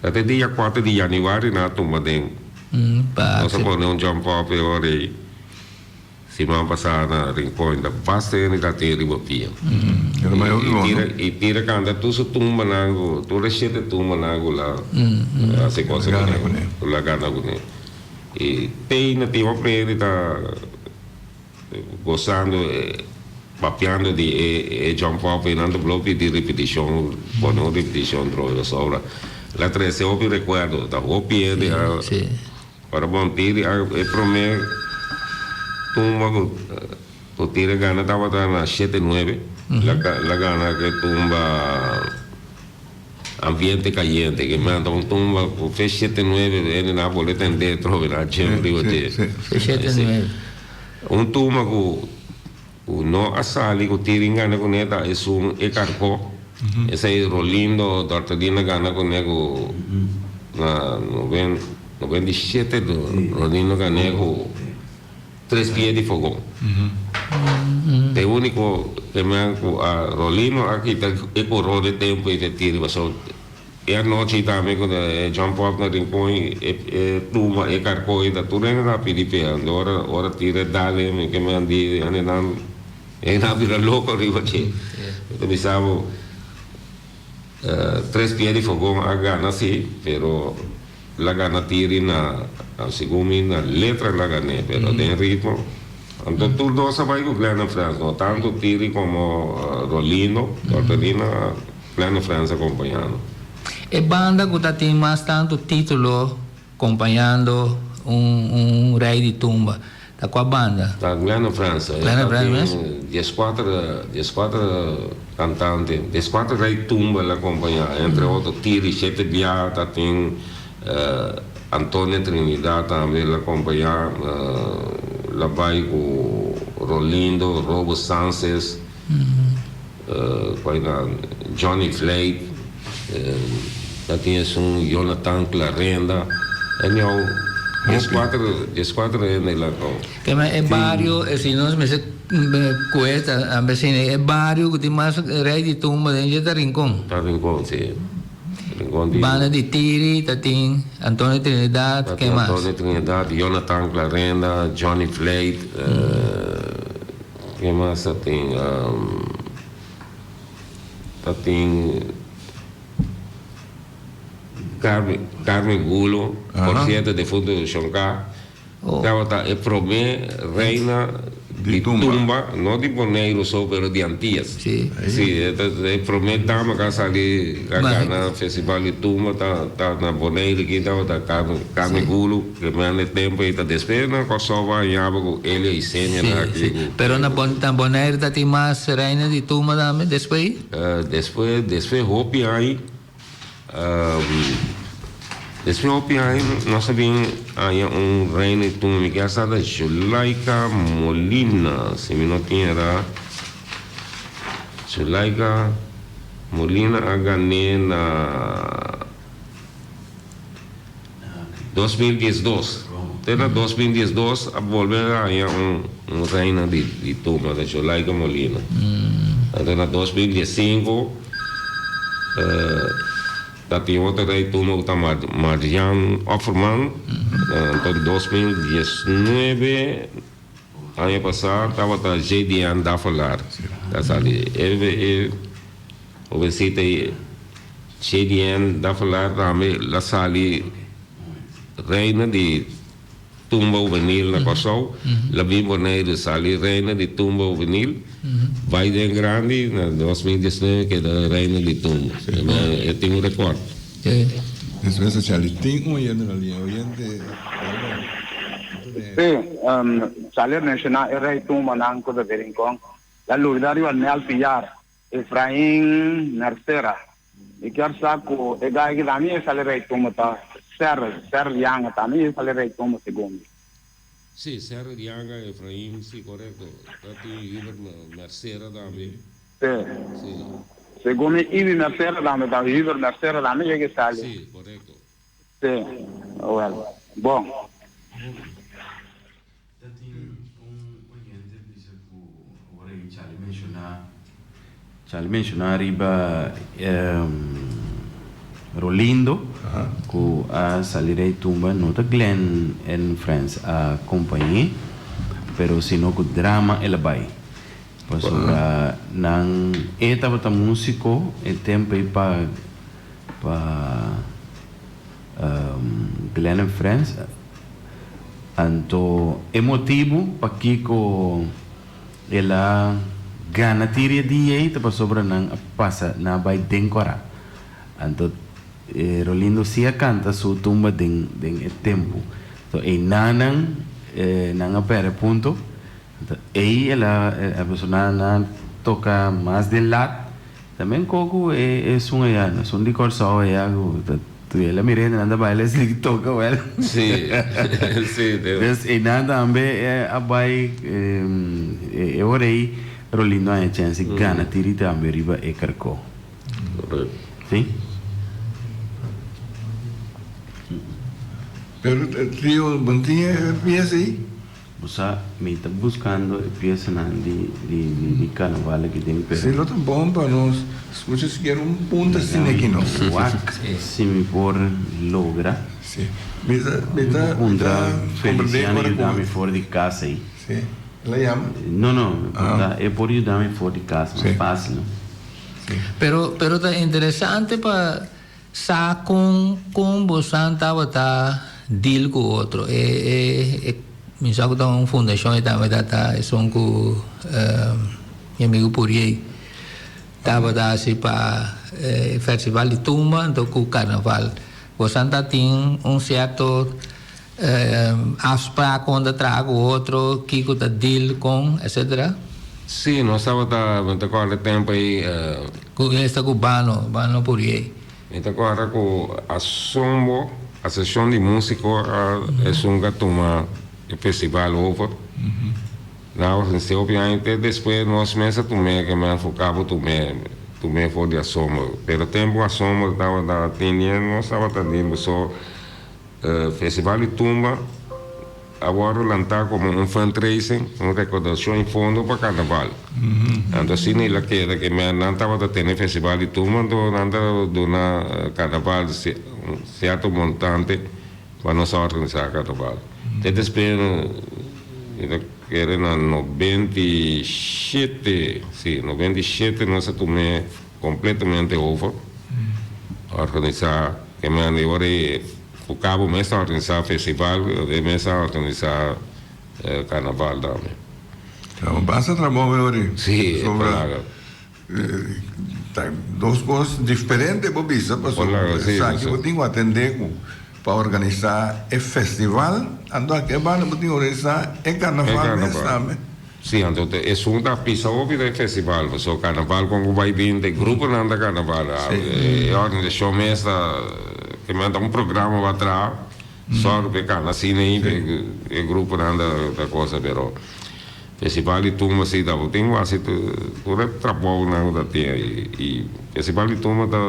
Ta te dia cuater di januari nan a tuma den. Nos a pone un jump up e ora ei. Siman pasá na Rincon ta basta hende ta tin riba pia. I tira kanta tur su tumbanan ku tur e shete tumbanan ku la hasi kosa kuné, ku la gana kuné. I te na tin hopi hende ta gosando, papiando di e jump up i nan ta blo pidi ripitishon, pone un ripitishon trobe pasobra la trese hopi rekuerdo, ta hopi hende a. Ora bon Tiri a e prome tumba ku ku Tiri a gana tabata na shete nuebe. La la gana ke tumba Ambiente Cayente ke manta un tumba ku fe shete nuebe hende nan a pone tende trobe nan a djem riba dje.
Fe shete nuebe.
Un tumba ku ku no a sali ku Tiri gana kuné ta esun e karkó. Esei Rolindo Dortolina gana kuné ku na noven. 97 Rodino gané ku tres pia di fogon. Ta e úniko temen ku a Rolino a kita e koró de tempu i ta tira pasobra e anochi tambe ku e jump up na Rincon e tumba e karkó i ta tur hende ta pidi p'e anto ora ora tira e dal e mi ke men di hende nan e nan a bira loko riba dje. Mi ta bisa bo tres pia di fogon a gana si pero. La gana tiri na segun mi na letra la gané pero den ritmo anto tur dos a bai ku Glenn en Frans no tanto Tiri komo Rolino Dortelina Glenn en Frans akompañando.
E banda ku ta tin mas tantu titulo kompañando un un rei di tumba ta kua banda?
Ta Glenn en Frans.
Glenn en Frans mes?
Tin dieskuater dieskuater Kantante, deskuater rei tumba el a kompañá, entre otro Tiri Shete Bia ta tin, Antonio Trinidad tambe el a kompañá, el a bai ku Rolindo, Robo Sances, Johnny Vlijt, ta tin esun Jonathan Clarenda, anyhow dieskuater dieskuater hende el a.
Kema e bario, si nos mester cuesta a bes e bario cu tin mas rey di tumba den dje ta Rincon.
Ta Rincon, si. Rincon di.
Banda di Tiri ta tin Antonio Trinidad, ken mas?
Antonio Trinidad, Jonathan Clarenda, Johnny Vlijt, ken mas ta tin? Ta tin Carmen, Carmen Gulo, por cierto defunto Shonka. Tabata e promé reina Di tumba, no di Boneiru so, pero di Antillas.
Sí.
Sí, e ta e promé dama ku a sali a gana festival di tumba ta ta na Boneiru aki tabata Carmen Carmen Gulu, ke men e tempu ei ta despues na Kòrsou a hañaba ku Elia Isenia
Sí,
na aki
sí.
ku
Pero na Bon na Boneiru ta tin mas reina di tumba tambe despues?
Despues despues hopi aña. Despues hopi aña nos a bin haña un reina di tumba. Mi kier sa ta Julaika Molina, si mi no tin era. Julaika Molina a gané na 2012. Te na 2012 a bolbe haña un reina di tumba, ta Julaika Molina. Anto na 2015 Ta tin otro rey tumba cu ta Marjan Offerman. Anto 2019, aña pasa, tabata JDN Davelaar ta sali. E hobencita ey, JDN Davelaar tambe la sali reina di Tumba Hubenil na Kòrsou, la bin Boneiru sali Reina di Tumba Hubenil, bai den grandi na 2019 keda Reina di Tumba. E tin un rekòrt.
Despues a Charlie tin un oyente na liña. Oyente, perdon.
Sí, Charlie a menshoná e rei tumbanan ku ta den Rincon. La lubida riba Nel Piar. Efrain Mercera, Mi kier sa ku e gai ki tambe e sali rei tumba ta Serrel, Serrel Yanga tambe e sali rei tumba segun mi.
Sí, Serrel Yanga, Efrain, sí korekto. Ta tin Hubert Mercera tambe.
Sí.
Sí.
Segun mi Ibi Mercera tambe ta, Hubert Mercera tambe yega e sali.
Sí, korekto.
Sí, wel, bon.
Ta tin un oyente bisa ku ora ei Charlie menshoná Charlie menshoná riba Rolindo ku a sali rei tumba no ta Glenn and Friends a kompañ'é pero sino ku drama el a bai pasobra nan e tabata músiko e tempu ei pa pa Glenn and Friends. Anto e motibu pakiko el a gana tiri e dia ei ta pasobra nan a pasa, nan a bai den kora. Anto Rolindo si a kanta su tumba den den e tempu. Anto einanan nan a pèrdè punto. Anto ei el a pasobra nan a toka mas den lat. Tamben koku e esun aya, esun di Kòrsou aya ku ta tu el a mira hende nan ta baila esei ki toka wèl.
Sí, sí.
Des einan tambe a bai e ora ei Rolindo a haña chèns di gana tiri tambe riba e karkó. Sí.
Pero trio bo no tin e pies ei?
Bo sa, mi ta buskando e piesanan di di karnaval aki den pero.
Si lo ta bon pa nos skucha sikiera un punta asina aki no.
Wak si mi por logra.
Si, mi ta mi ta
Mi por puntra
komprende
Feliciano
ora ku.
yuda mi for di kas ei.
Si, el a yama?
No no, por e por yuda mi for di kas mas fásil no.
Si.
Pero pero ta interesante pa Sa kon kon bosan tabata deal ku otro. E e e mi sa ku ta un fundashon e tambe ta ta esun ku mi amigu Puriey tabata hasi pa e festival di tumba anto ku karnaval. Bosan ta tin un sierto afspraak kon ta traha ku otro, kiko ta deal kon etcetera?
Sí, nos tabata, mi ta kòrda e tempu ei.
Ku esta ku Bano, Bano Puriey.
Mi ta kòrda ku Asombo, Asosiashon di Músiko a esun ku a tuma e festival over. Nan a ofresé hopi aña te despues nos mes a tum'é ke men Fukabo tum'é, tum'é for di Asombo. Pero tempu Asombo tabata teniendo nos tabata di so Festival di Tumba. A wòrdu lantá komo un fundraising, un rekoudashon i fondo pa karnaval. Anto asina el a keda ke men nan tabata tene festival di tumba anto nan ta duna karnaval un sierto montante pa nos a organisá karnaval. Te despues mi ta kere na 97, si, 97 nos a tum'é kompletamente over organisá ke men e ora ei. Ku Cabo mes ta organisá festival, e mes ta organisá karnaval tambe.
Ta basta trabou e ori.
Sí, e
Sobra
palaga.
Ta dos kos diferente bo bisa pasobra esaki bo tin ku atendé ku pa organisá e festival anto aki e banda bo tin ku organisá e karnaval mes tambe.
Sí, anto esun ta pisa hopi den festival pasobra karnaval kon ku bai bin ta e gruponan ta karnaval e organisashon mes ta ke men ta un programa bo a traha sòru pa e kana asina ei e gruponan ta kosa pero. Festival di tumba si tabatin wasi tur e trabounan ku ta tin ei i festival di tumba ta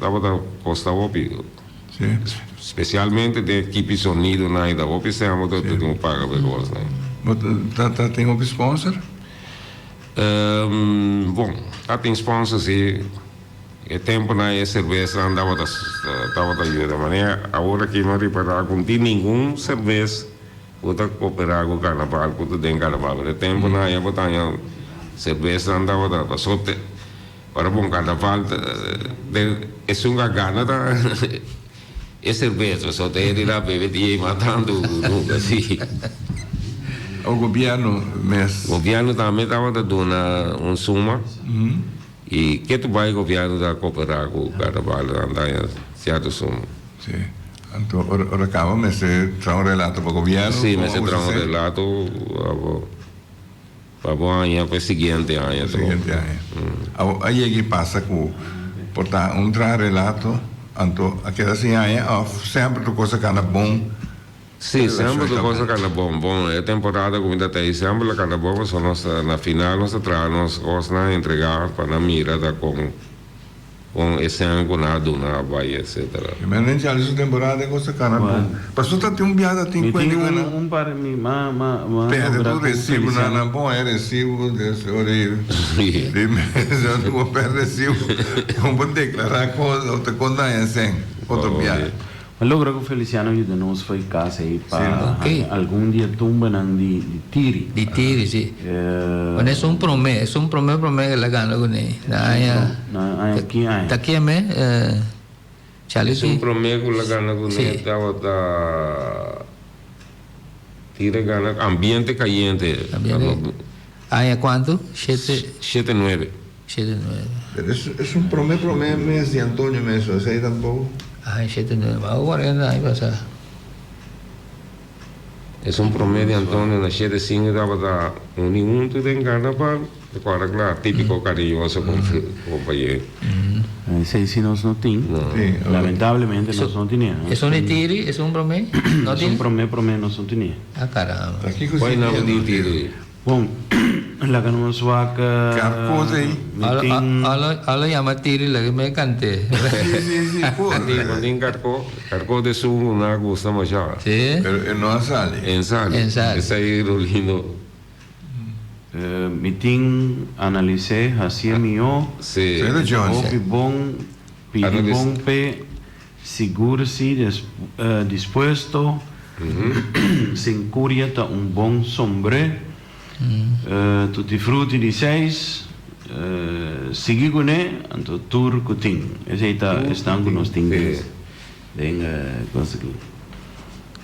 tabata kosta hopi spesialmente den ekipo di sonidonan i ta hopi sèn bo ta tin ku paga pa e kosnan.
Bo ta tin hopi sponsor?
Bon ta tin sponsor si e temponan e serbesnan tabata tabata yuda manera awor aki mi a ripara ku no tin ningun serbes. Bo ta koperá ku karnaval ku ta den karnaval pero e tempunan aya bo ta haña serbesanan tabata paso te ora bon karnaval den esun ku a gana ta e serbes paso te hende ta bebe di ei mas tantu ku nunka si.
O gobièrnu mes.
Gobièrnu tambe tabata duna un suma i ke tu bai gobièrnu ta koperá ku karnaval nan ta haña sierto suma.
Sí. Anto ora ora kaba mester traha un relato pa gobièrnu
Sí,
kon
mester
a usa
traha un
esei?
relato pa bo pa bo haña pa e siguiente aña
E siguiente aña. Awor a yega i pasa ku por ta un traha relato anto a keda sin haña òf semper tur kos a kana bon?
Sí,
E relashon
semper tur
ta
kos a
bon.
kana bon. Bon, e temporada ku mi ta ta ei semper a kana bon pasobra nos ta na final nos ta traha nos kosnan entregá pa nan mira ta kon. Con e sèn cu nan a duna a bai etcetera.
E men den Charlie su temporada e cosa cana bon. Paso ta tin un biaha ta tin
Mi
cuenta
tin
cu
un
nan
un par mi ma ma ma
perde
logra
tur
cu
recibo nan
Feliciano.
nan pon e recibo des ora y di mes nan bo perde recibo con bo declara cos of ta con daña sèn otro biaha.
Ma logra cu Feliciano yuda nos fo'i cas ei pa
Sí.
haña algun di e tumbanan di di Tiri.
Di Tiri, sí. Bueno, es un promé, es un promé promé que el a gana kuné. Na aña.
Na aña ki aña?
Ta ken me? Charlie
Es un promé ku el a gana kuné
Sí.
tabata Tiri a gana Ambiente Cayente.
Ambiente. Aña kuantu? Shete.
79.
Shete nuebe.
Pero es es un prome prome mes di Antonio mes o esey tampoco?
Ay shete nuebe ma bo cuarenta aña pasa.
Es un prome di Antonio na shete cinco tabata uni hunto den carnaval ta cuadra cla tipico cariñoso compañero.
Esey si nos no tin. Lamentablemente nos no tine.
Esun di tiri? Esun prome? No tin?
Esun prome prome nos no tine.
Ah caramba.
Ta kico
Cual
si
nomber
tin
di tiri?
Bon, laga nos wak
Karko ta ei.
mi tin.
Alo yama tiri laga mi kant'é.
Si, si, si, por.
Tin, tin karko. Karko ta esun ku nan a gusta masha.
Si.
Pero e no a sali.
En sali.
En sali.
Esei Rolindo.
Mi tin analis'é, hasié mihó.
Si.
Pero John.
Hopi bon, pidi bon p'e, sigur si dispuesto. Sin curia ta un bon sombré. Tutti frutti di seis. Sigui cuné, anto tur cu tin. Esey ta esnan cu nos tin den cos aki.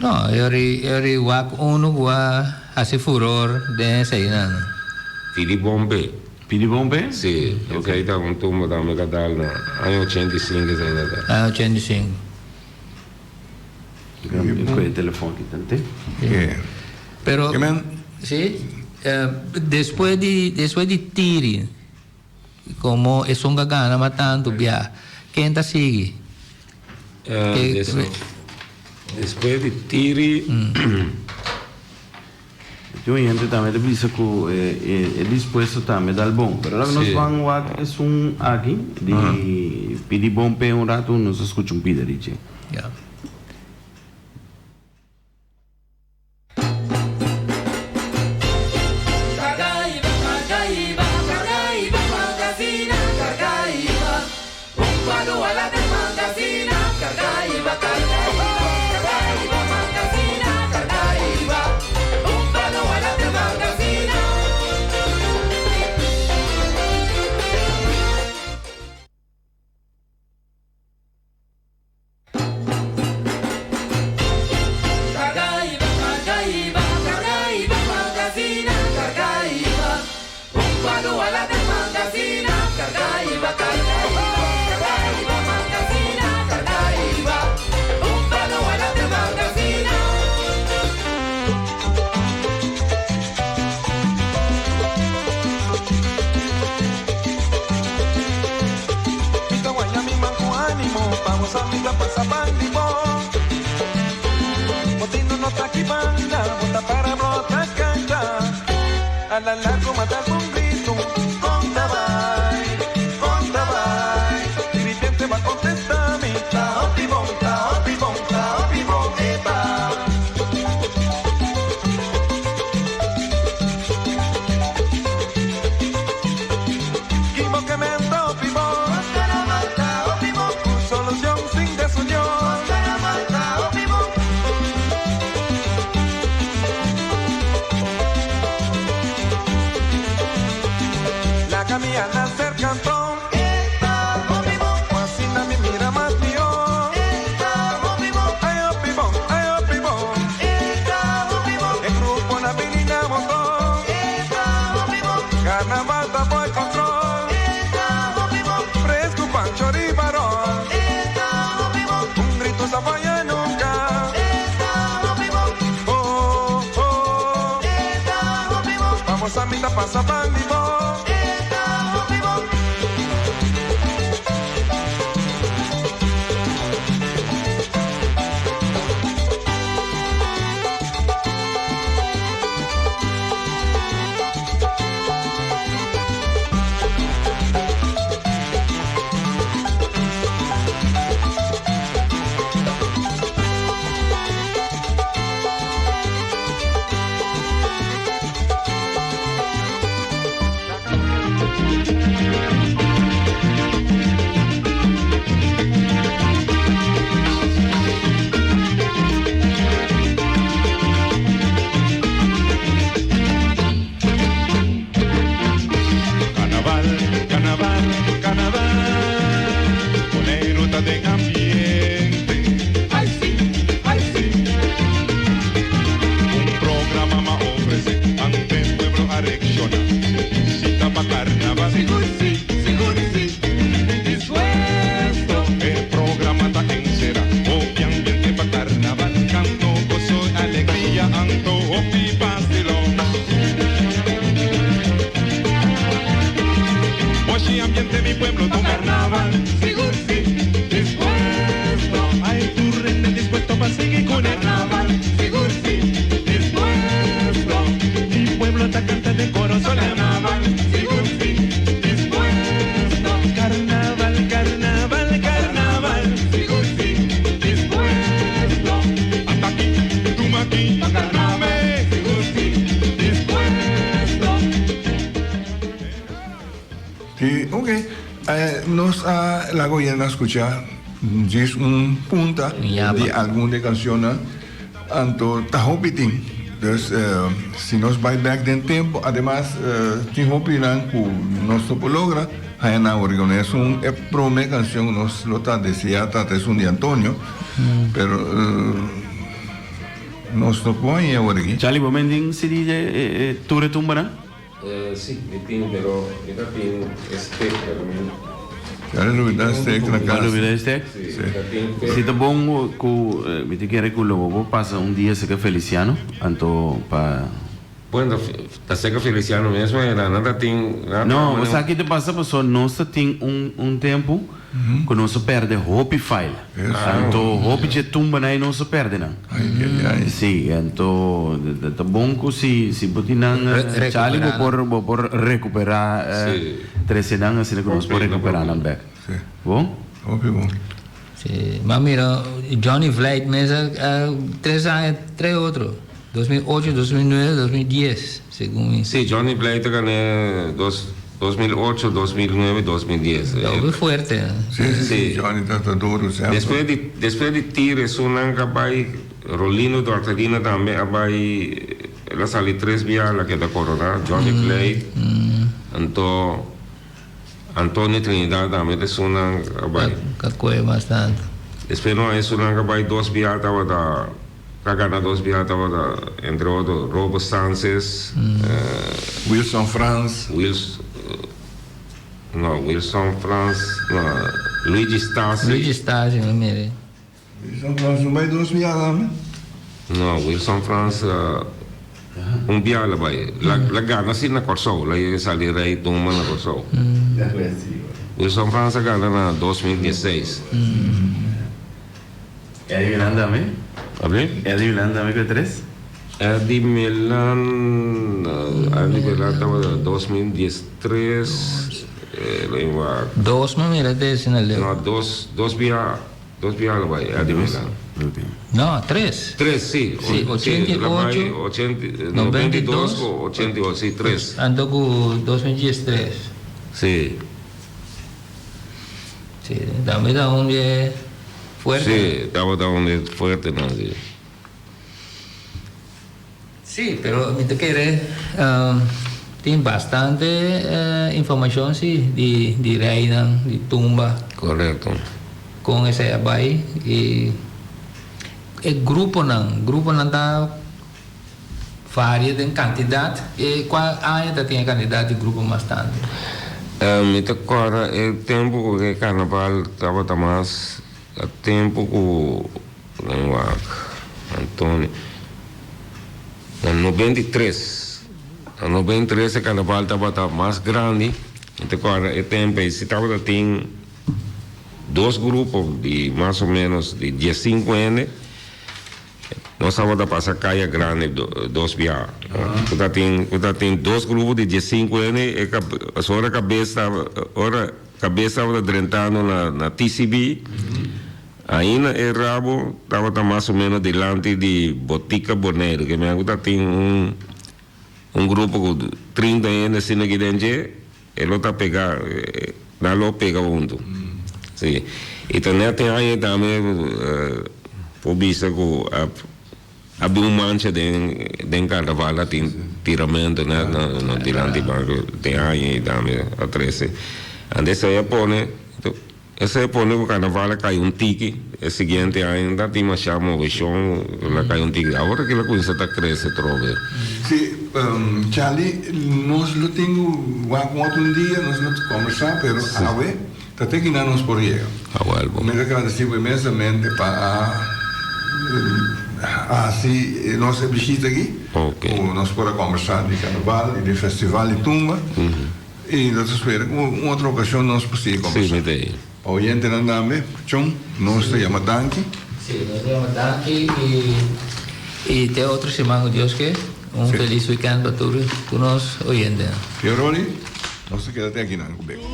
No, e ori wak uno cu a haci furor den eseynan.
Pidi bon p'e.
Pidi bon p'e?
Si, esey ta un tumba tambe ca dal na aña 85 esey ta dal.
Aña 85.
Ku e telefon aki tante.
Pero si despues di despues di tiri komo esun ka gana mas tantu bia ken ta sigui?
Despues di tiri.
Tin un hende tambe ta bisa ku e dispuesto tambe dal bon. Pero laga nos ban wak esun aki di pidi bon p'e un ratu nos a skucha un pida di dje.
A la largo mata un grito. Conta vai, conta vai. Dirigente va a contestar mi. Ta hopi bon, ta hopi bon, ta hopi bon, eta. Solución sin desunión. La camilla nacer cantón. Así na mi mira más mío. Ay, opibón, ay, opibón. El grupo na menina montón. Carnaval tapó el control. Fresco, pancho y varón. Un grito se falla nunca. Oh, oh. Vamos a mitad pasa pan vivo.
Carnaval, carnaval, carnaval, Boneiru ta den ambiente. Ay sí, ay sí. Un programa m'a ofresé ante pueblo a reakshoná. Si ta pa carnaval, sigur sí, sigur sí. Dispuesto, e programa ta enserá. Hopi ambiente pa carnaval, kanto, goso, alegria, anto hopi basilon. Hopi ambiente mi pueblo con carnaval. Sigur sí, dispuesto. Ay, tur hende dispuesto pa sigui ku carnaval. Sigur sí, dispuesto. Mi pueblo ta kanta den koro carnaval. Sigur sí, dispuesto. Carnaval, carnaval, carnaval. Sigur sí, dispuesto. Hasta aquí, tuma aquí, carnaval. Sigur sí, dispuesto.
Sí, ok. Nos a laga oyente skucha djis un punta di algun di e kanshonnan. Anto ta hopi tin. Dus si nos bai bek den tempu, ademas tin hopinan ku nos no por logra haña nan awor. Esun e prome kanshon ku nos lo ta deseá ta esun di Antonio, pero nos no por haña awor aki.
Charlie, bo men tin CD di tur e tumbanan?
Si, mi tin, pero mi ta tin e stek, pero mi.
Charlie lubida e stek na
kas. Lubida e stek?
Si, mi ta tin te.
Si ta bon ku mi ta kere ku lo bo por pasa un dia serka Feliciano, anto pa.
Bueno, ta serka Feliciano mesmo e nan ta tin.
No, bo sa ki ta pasa pasobra nos ta tin un tempu ku nos a pèrdè hopi file. Anto hopi dje tumbanan ei nos a pèrdè nan. Sí, anto ta bon ku si si bo tin nan Charlie bo por bo por rekuperá trese nan asina ku nos por rekuperá nan bèk. Bon?
Hopi bon.
Sí, m'a mira Johnny Vlijt mes a tres aña tres otro, 2008, 2009, 2010, segun mi.
Sí, Johnny Vlijt a gana dos, 2008, 2009, 2010.
Ta hopi fuerte.
Sí, sí, sí, Johnny ta ta duro semper.
Despues di, despues di tira esunnan a bai, Rolino Dortelina tambe a bai, el a sali tres bia, el a keda korona, Johnny Vlijt, anto. Antonio Trinidad tambe ta esunnan a bai.
Ka koe mas tantu.
Despues no esunnan a bai dos bia tabata ka gana dos bia tabata entre otro Robo Sanchez.
Wilson Frans.
Wils no Wilson Frans no Luigi Stasi.
Luigi Stasi mi mira.
Wilson Frans no bai dos bia tambe?
No, Wilson Frans un bia la bai. La gana si na Kòrsou, la yega sali rei tumba na Kòrsou. Wilson Frans a gana na 2016.
Eddie Milan tambe?
Abri?
Eddie Milan tambe ku e tres?
Eddie Milan, Eddie Milan tabata 2013,
Dos mi mira te esina leu.
No, dos, dos bia, dos bia lo bai Eddie Milan.
No, tres.
Tres, si.
Si, 88,
92 ku 88, si, tres.
Anto ku 2013.
Si.
Si, tambe ta un di fuerte.
Si, tabata un di fuertenan, si.
Sí, pero mi ta kere tin bastante informacion si di di reynan di tumba.
Correcto.
Con esey a bay y e gruponan, gruponan ta varia den cantidad. E cual aña ta tin e cantidad di grupo mas tanto?
Mi ta corda e tempo cu e carnaval tabata mas A tempu ku nan wak Antonio na 93, na 93 e karnaval tabata mas grandi, mi ta kòrda e tempu ei si tabata tin dos grupo di mas o ménos di diesinku hende, nos tabata pasa kaya grandi dos biaha. Ku ta tin ku ta tin dos grupo di diesinku hende e ora kabes ora. Kabes tabata drentando na na TCB. Ainda e rabo tabata mas o menos dilanti di Botica Boneiru. Ke men ku ta tin un un grupo ku 30 hende asina aki den dje, e lo ta pega, nan lo pega huntu. Si. I ta nèt e aña ei tambe por bisa ku a. A bin un mancha den den carnaval a tin tiramento net na na dilanti banco den aña y dame a trece ante esey a pone esey a pone cu carnaval a cay un tiki e siguiente aña no ta tin masha movecion la cay un tiki awor aki la cuminsa ta crece trobe.
Si, Charlie, nos lo tin cu wak un otro dia, nos lo combersa, pero awe Ta te kinan nos por yega.
Awel bo.
Mi ta gradeci bo inmensamente pa a haci nos e bishita aki.
Ok.
Cu nos por a combersa di carnaval y di festival di tumba. Y nos ta spera cu un otro ocasion nos por sigui combersa.
Si, mi ta ey.
Pa oyentenan tambe, Chon, nos ta yama danki.
Si, nos ta yama danki y y te otro siman cu Dios ke. Un feliz weekend pa tur tur nos oyentenan.
Tio Ronnie. Nos ta keda te akinan ku Beko.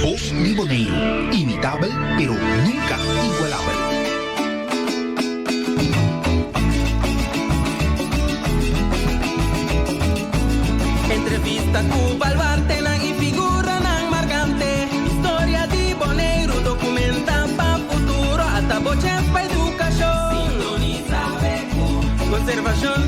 Bos di Boneiru, imitabel pero nunka igualabel.
Entrevista ku baluartenan i figuranan markante. Historia di Boneiru dokumenta pa futuro. Ata bo chèns pa edukashon. Sintonisa BQ. Konservashon.